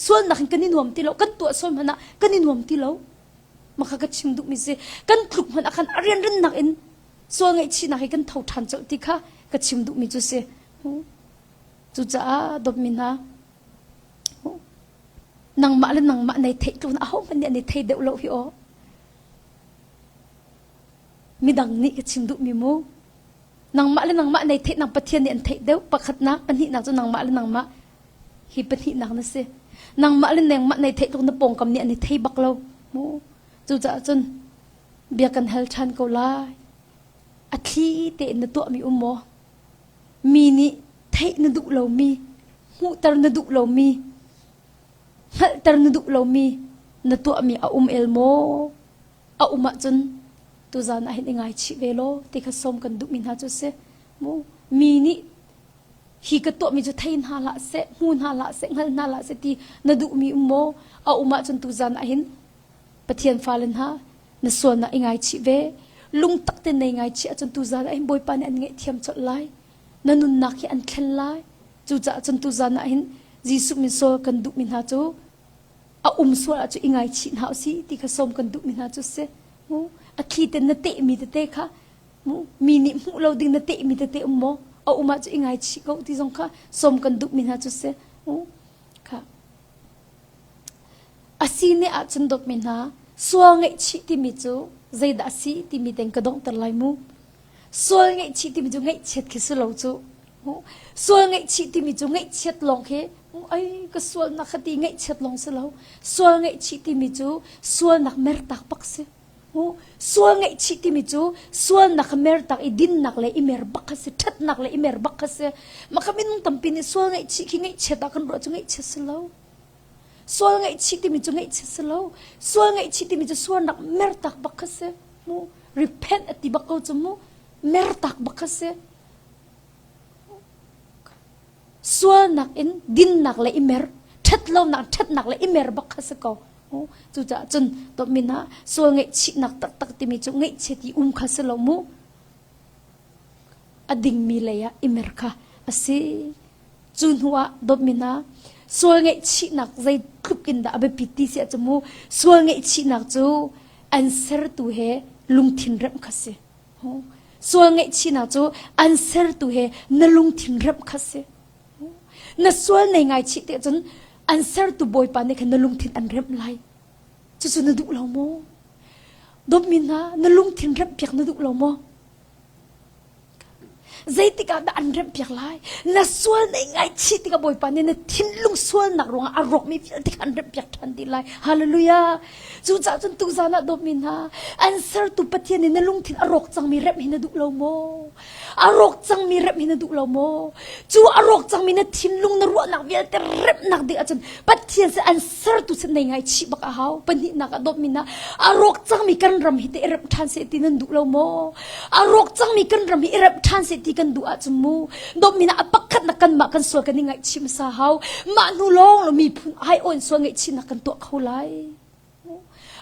sualnak in kan i nuam ti lo kan tuah sual hmanh ah kan i nuam ti lo maka ka chim duhmi si kan tluk hmanh ah khan a rianrannak in sual ngaihchihnak hi kan tho ṭhan colh ti kha ka chim duhmi cu si cucaah dawtmi hna nangmah le nangmah nei theih tlun ahohmanh nih an i thei deuh lo hi aw midang nih ka chim duhmi mu Nangmah le nangmah nei theihnak Pathian nih an theih deuh. Pakhatnak, pahnihnak cu nangmah le nangmah hi pahnihnak na si. Nangmah le nangmah nei theih tuk na pawngkam nih an i thei bak lo. Mu. Cucaah cun bia kan hal ṭhan ko lai. A thli tein na tuahmi um maw? Mi nih theih na duh lomi, hmuhter na duh lomi, hngalhter na duh lomi na tuahmi a um el maw? A um ahcun tuzan ah hin i ngaichih ve law ti kha sawm kan duhmi hna cu si. Mu mi nih hi ka tuahmi cu thei hna hlah seh, hmu hna hlah seh, hngal hna hlah seh ti na duhmi um maw? A um ahcun tuzan ah hin Pathian fale hna na sualnak i ngaichih ve. Lungtak te nei ngaichih ahcun tuzan ah hin Bawipa nih an ngaihthiam colh lai. Na nunnak hi an thlen lai. Cucaah cun tuzan ah hin Jesuh min sawl kan duhmi hna cu a um sual ahcun i ngaichih hna usih ti kha sawm kan duhmi hna cu si. Mu a thli ten na tehmi tete kha mu mi nih hmuh lo ding na tehmi tete um maw? A um ahcun i ngaichih ko ti zong kha sawm kan duhmi hna cu si. Mu kha a si ne ahcun dawtmi hna sual ngaihchih timi cu zeidah a si timi teng ka donghter lai mu. Sual ngaihchih timi cu ngaihchiat khi si lo cu. Sual ngaihchih timi cu ngaihchiat lawng khi ai ka sualnak kha ti ngaihchiat lawng si lo. Sual ngaihchih timi cu sualnak mertak bak si. Sual ngaihchih timi cu sualnak kha mertak i dinnak le i mer bak kha si, ṭhatnak le i mer bak kha si. Mah kha minung tampi nih sual ngaihchih khi ngaihchiat ah kan ruah cu ngaihchiat si lo. Sual ngaihchih timi cu ngaihchih si lo. Sual ngaihchih timi cu sualnak mertak bak kha si. Mu repent a ti bak ko cu mu mertak bak kha si. Sualnak in dinnak le i mer, ṭhatlonak ṭhatnak le i mer bak kha si ko. Cucaah cun dawtmi hna sual ngaihchihnak taktak timi cu ngaihchiat i um kha si lo mu. A dingmi lei ah i mer kha a si. Cu hnu ah dawtmi hna sual ngaihchihnak zeitluk in dah a biapit ti si ahcun mu sual ngaihchihnak cu an sertu he lungthin remh kha si. Sual ngaihchihnak cu an sertu he na lungthin remh kha si. Na sual nei ngaichih te cun an sertu Bawipa nih khan na lungthin an remh lai. Cucu na duh lo maw? Dawtmi hna, na lungthin remhpiak na duh lo maw? Zeitik ah dah an remhpiak lai? Na sual nei ngaichih tikah Bawipa nih na thinlung sualnak ruangah a rawkmi vialte kha an remhpiak ṭhan dih lai. Hallelujah! Cucaah cun tuzan ah dawtmi hna, an sertu Pathian nih na lungthin a rawk cangmi remh hi na duh lo maw? A rawk cangmi remh hi na duh lo maw? Cu a rawk cangmi na thinlung na ruahnak vialte remhnak ding ahcun Pathian sin an sertu sin nei ngaichih bak a hau. Pahnihnak ah dawtmi hna, a rawk cangmi kan ram hi te i remh ṭhan seh ti nan duh lo maw? A rawk cangmi kan ram hi i remh ṭhan seh ti kan duh ahcun mu dawtmi hna a pakhatnak kanmah kan sual kan i ngaihchih hmasa hau. Mah hnu lawng lo miphun aiawh in sual ngaihchihnak kan tuah kho lai.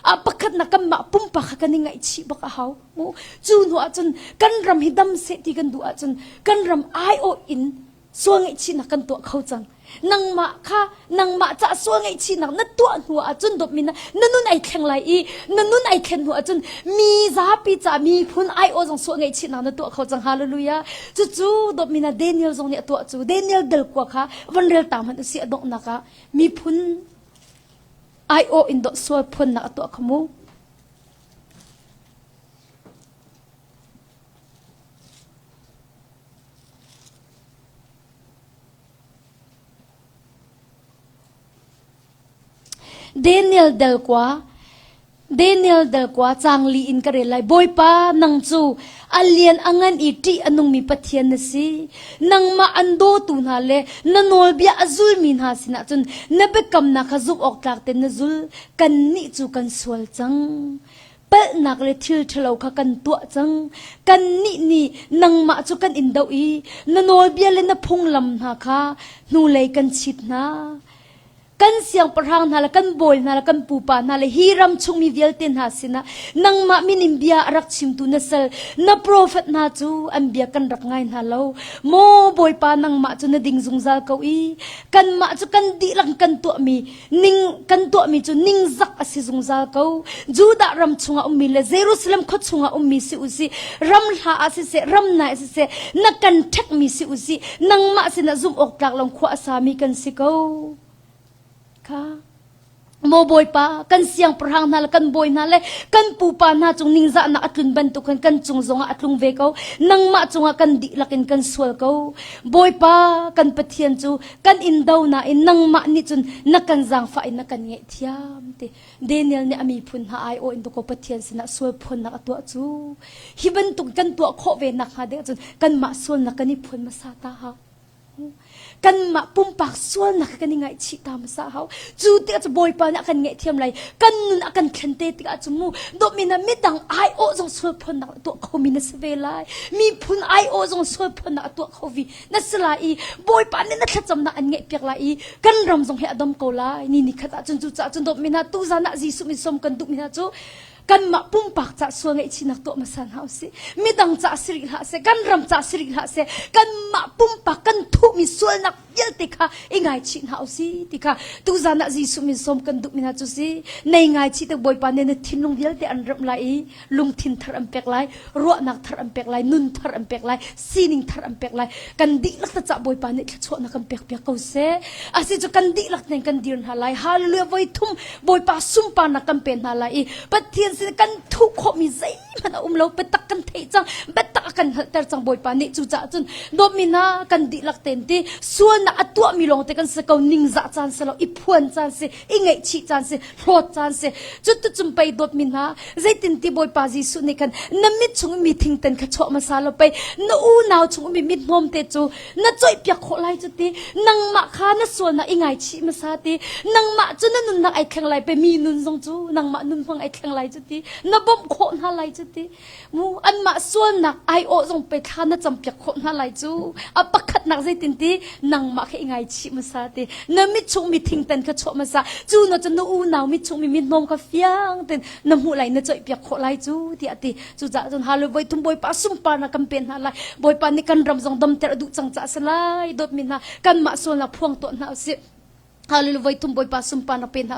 A pakhatnak kanmah pumpak kha kan i ngaihchih bak a hau. Mu cu hnu ahcun kan ram hi dam seh ti kan duh ahcun kan ram aiawh in sual ngaihchihnak kan tuah kho cang nangmah kha nangmah ca sual ngaihchihnak na tuah hnu ahcun dawtmi na na nun ai thleng lai i na nun ai thlen hnu ahcun mi zapi ca miphun aiawh zong sual ngaihchihnak na tuah kho cang hallelujah cucu dawtmi na Daniel zong nih a tuah cu Daniel dal kua kha van rel ta hmanh usih a donghnak ah miphun aiawh in dawt sual phuannak a tuah kha mu Daniel del kua Daniel del kua cang li in ka rel lai Bawipa nang cu a lian a ngan i ṭih a nungmi Pathian na si nangmah an dawtu hna le na nawlbia a zulmi hna sinah cun na biakamnak kha zumh awk tlak tein na zul kannih cu kan sual cang palhnak le thil ṭhalo kha kan tuah cang. Kannih nih nangmah cu kan in doh i na nawlbia le na phunglam hna kha hnulei kan chit hna. Kan siangpahrang hna le kan bawi hna le kan pupa hna le hi ram chungmi vialte hna sinah nangmah min in bia a rak chimtu na sal na profet hna cu an bia kan rak ngai hna lo. Maw Bawipa nangmah cu na ding zungzal ko i kanmah cu kan dihlak kan tuahmi ning kan tuahmi cu ningzak a si zungzal ko Judah ram chungah ummi le Jerusalem khua chungah ummi si usih ram hla ah siseh ram nai siseh na kan ṭhekmi si usih nangmah sinah zumh awk tlak lo khua a sami kan si ko kha Maw Bawipa, kan siangpahrang hna le kan bawi hna le kan pupa hna cung ningzahnak a tlun bantuk khan kan cung zongah a tlung ve ko. Nangmah cungah kan dihlak in kan sual ko. Bawipa, kan Pathian cu kan in do nain nangmah nih cun na kan zaangfah in na kan ngaihthiam ti Daniel nih a miphun hna aiawh in dakaw Pathian sinah sual phuannak a tuah cu hi bantuk kan tuah khawh ve nak hnga ding ahcun kanmah sualnak kan i phuan hmasa ta hau kanmah pumpak sualnak kan i ngaihchih ta hmasa hau cu tikah cu Bawipa nih a kan ngaihthiam lai kan nun a kan thlen te tikah cu mu dawtmi na midang aiawh zong sual phuannak a tuah khomi na si ve lai miphun aiawh zong sual phuannak a tuah kho vi na si lai i Bawipa nih na thlacamnak an ngaihpiak lai i kan ram zong hi a dam ko lai ni ni khat ah cun cucaah cun dawtmi hna tuzan ah Jesuh min som kan duhmi hna cu kanmah pumpak ca sual ngaihchihnak tuah hmasa hna usih midang ca si rih hlah seh kan ram ca si rih hlah seh kanmah pumpak kan thuhmi sualnak vialte kha i ngaichih hna usih ti kha tuzan ah Jesuh min som kan duhmi hna cu si nei ngaichih te Bawipa nih na thinlung vialte an remh lai i lungthin thar an pek lai ruahnak thar an pek lai nun thar an pek lai sining thar an pek lai kan dihlak ta cah bawipa nih thluachuahnak kan pek piak ko seh asi cu kan dihlak nen kan dir hna lai hallelujah voi thum bawipa sunparnak kan pe hna lai i pathian sin kan thuh khawhmi zeihmanh a um lo biatak kan theih cang biatak a kan hngalhter cang bawipa nih cucaah cun dawtmi hna kan dihlak ten ti. Sualnak a tuahmi lawngte kan si ko ningzah caan si lo i phuan caan si i ngaihchih caan si hlawt caan si. Cuticun pei dawtmi hna zeitin ti Bawipa Jesuh nih khan na mit chung mi thingten kha chuah hmasa lo pei na unau chung mi mit hnawmte cu na coihpiak khawh lai cu ti nangmah kha na sualnak i ngaichih hmasa ti nangmah cu na nunnak ai thleng lai pe mi nun zong cu nangmah nun hmang ai thleng lai cu ti na bawmh khawh hna lai cu ti mu anmah sualnak aiawh zong pe thla na campiak khawh hna lai cu a pakhatnak zeitin ti nangmah kha i ngaichih hmasa ti na mit chung mi thingtan kha chuah hmasa cu na cu na unau mit chung mi mit hnawm kha fiang ten na hmuh lai na coihpiak khawh lai cu tiah ti cucaah cun halu voi thum bawipa sunparnak kan pen hna lai bawipa nih kan ram zong damter a duh cang caah si lai dawtmi hna kanmah sualnak phuang tuah hna usih hallelujah voi thum bawipa sunparnak pe hna.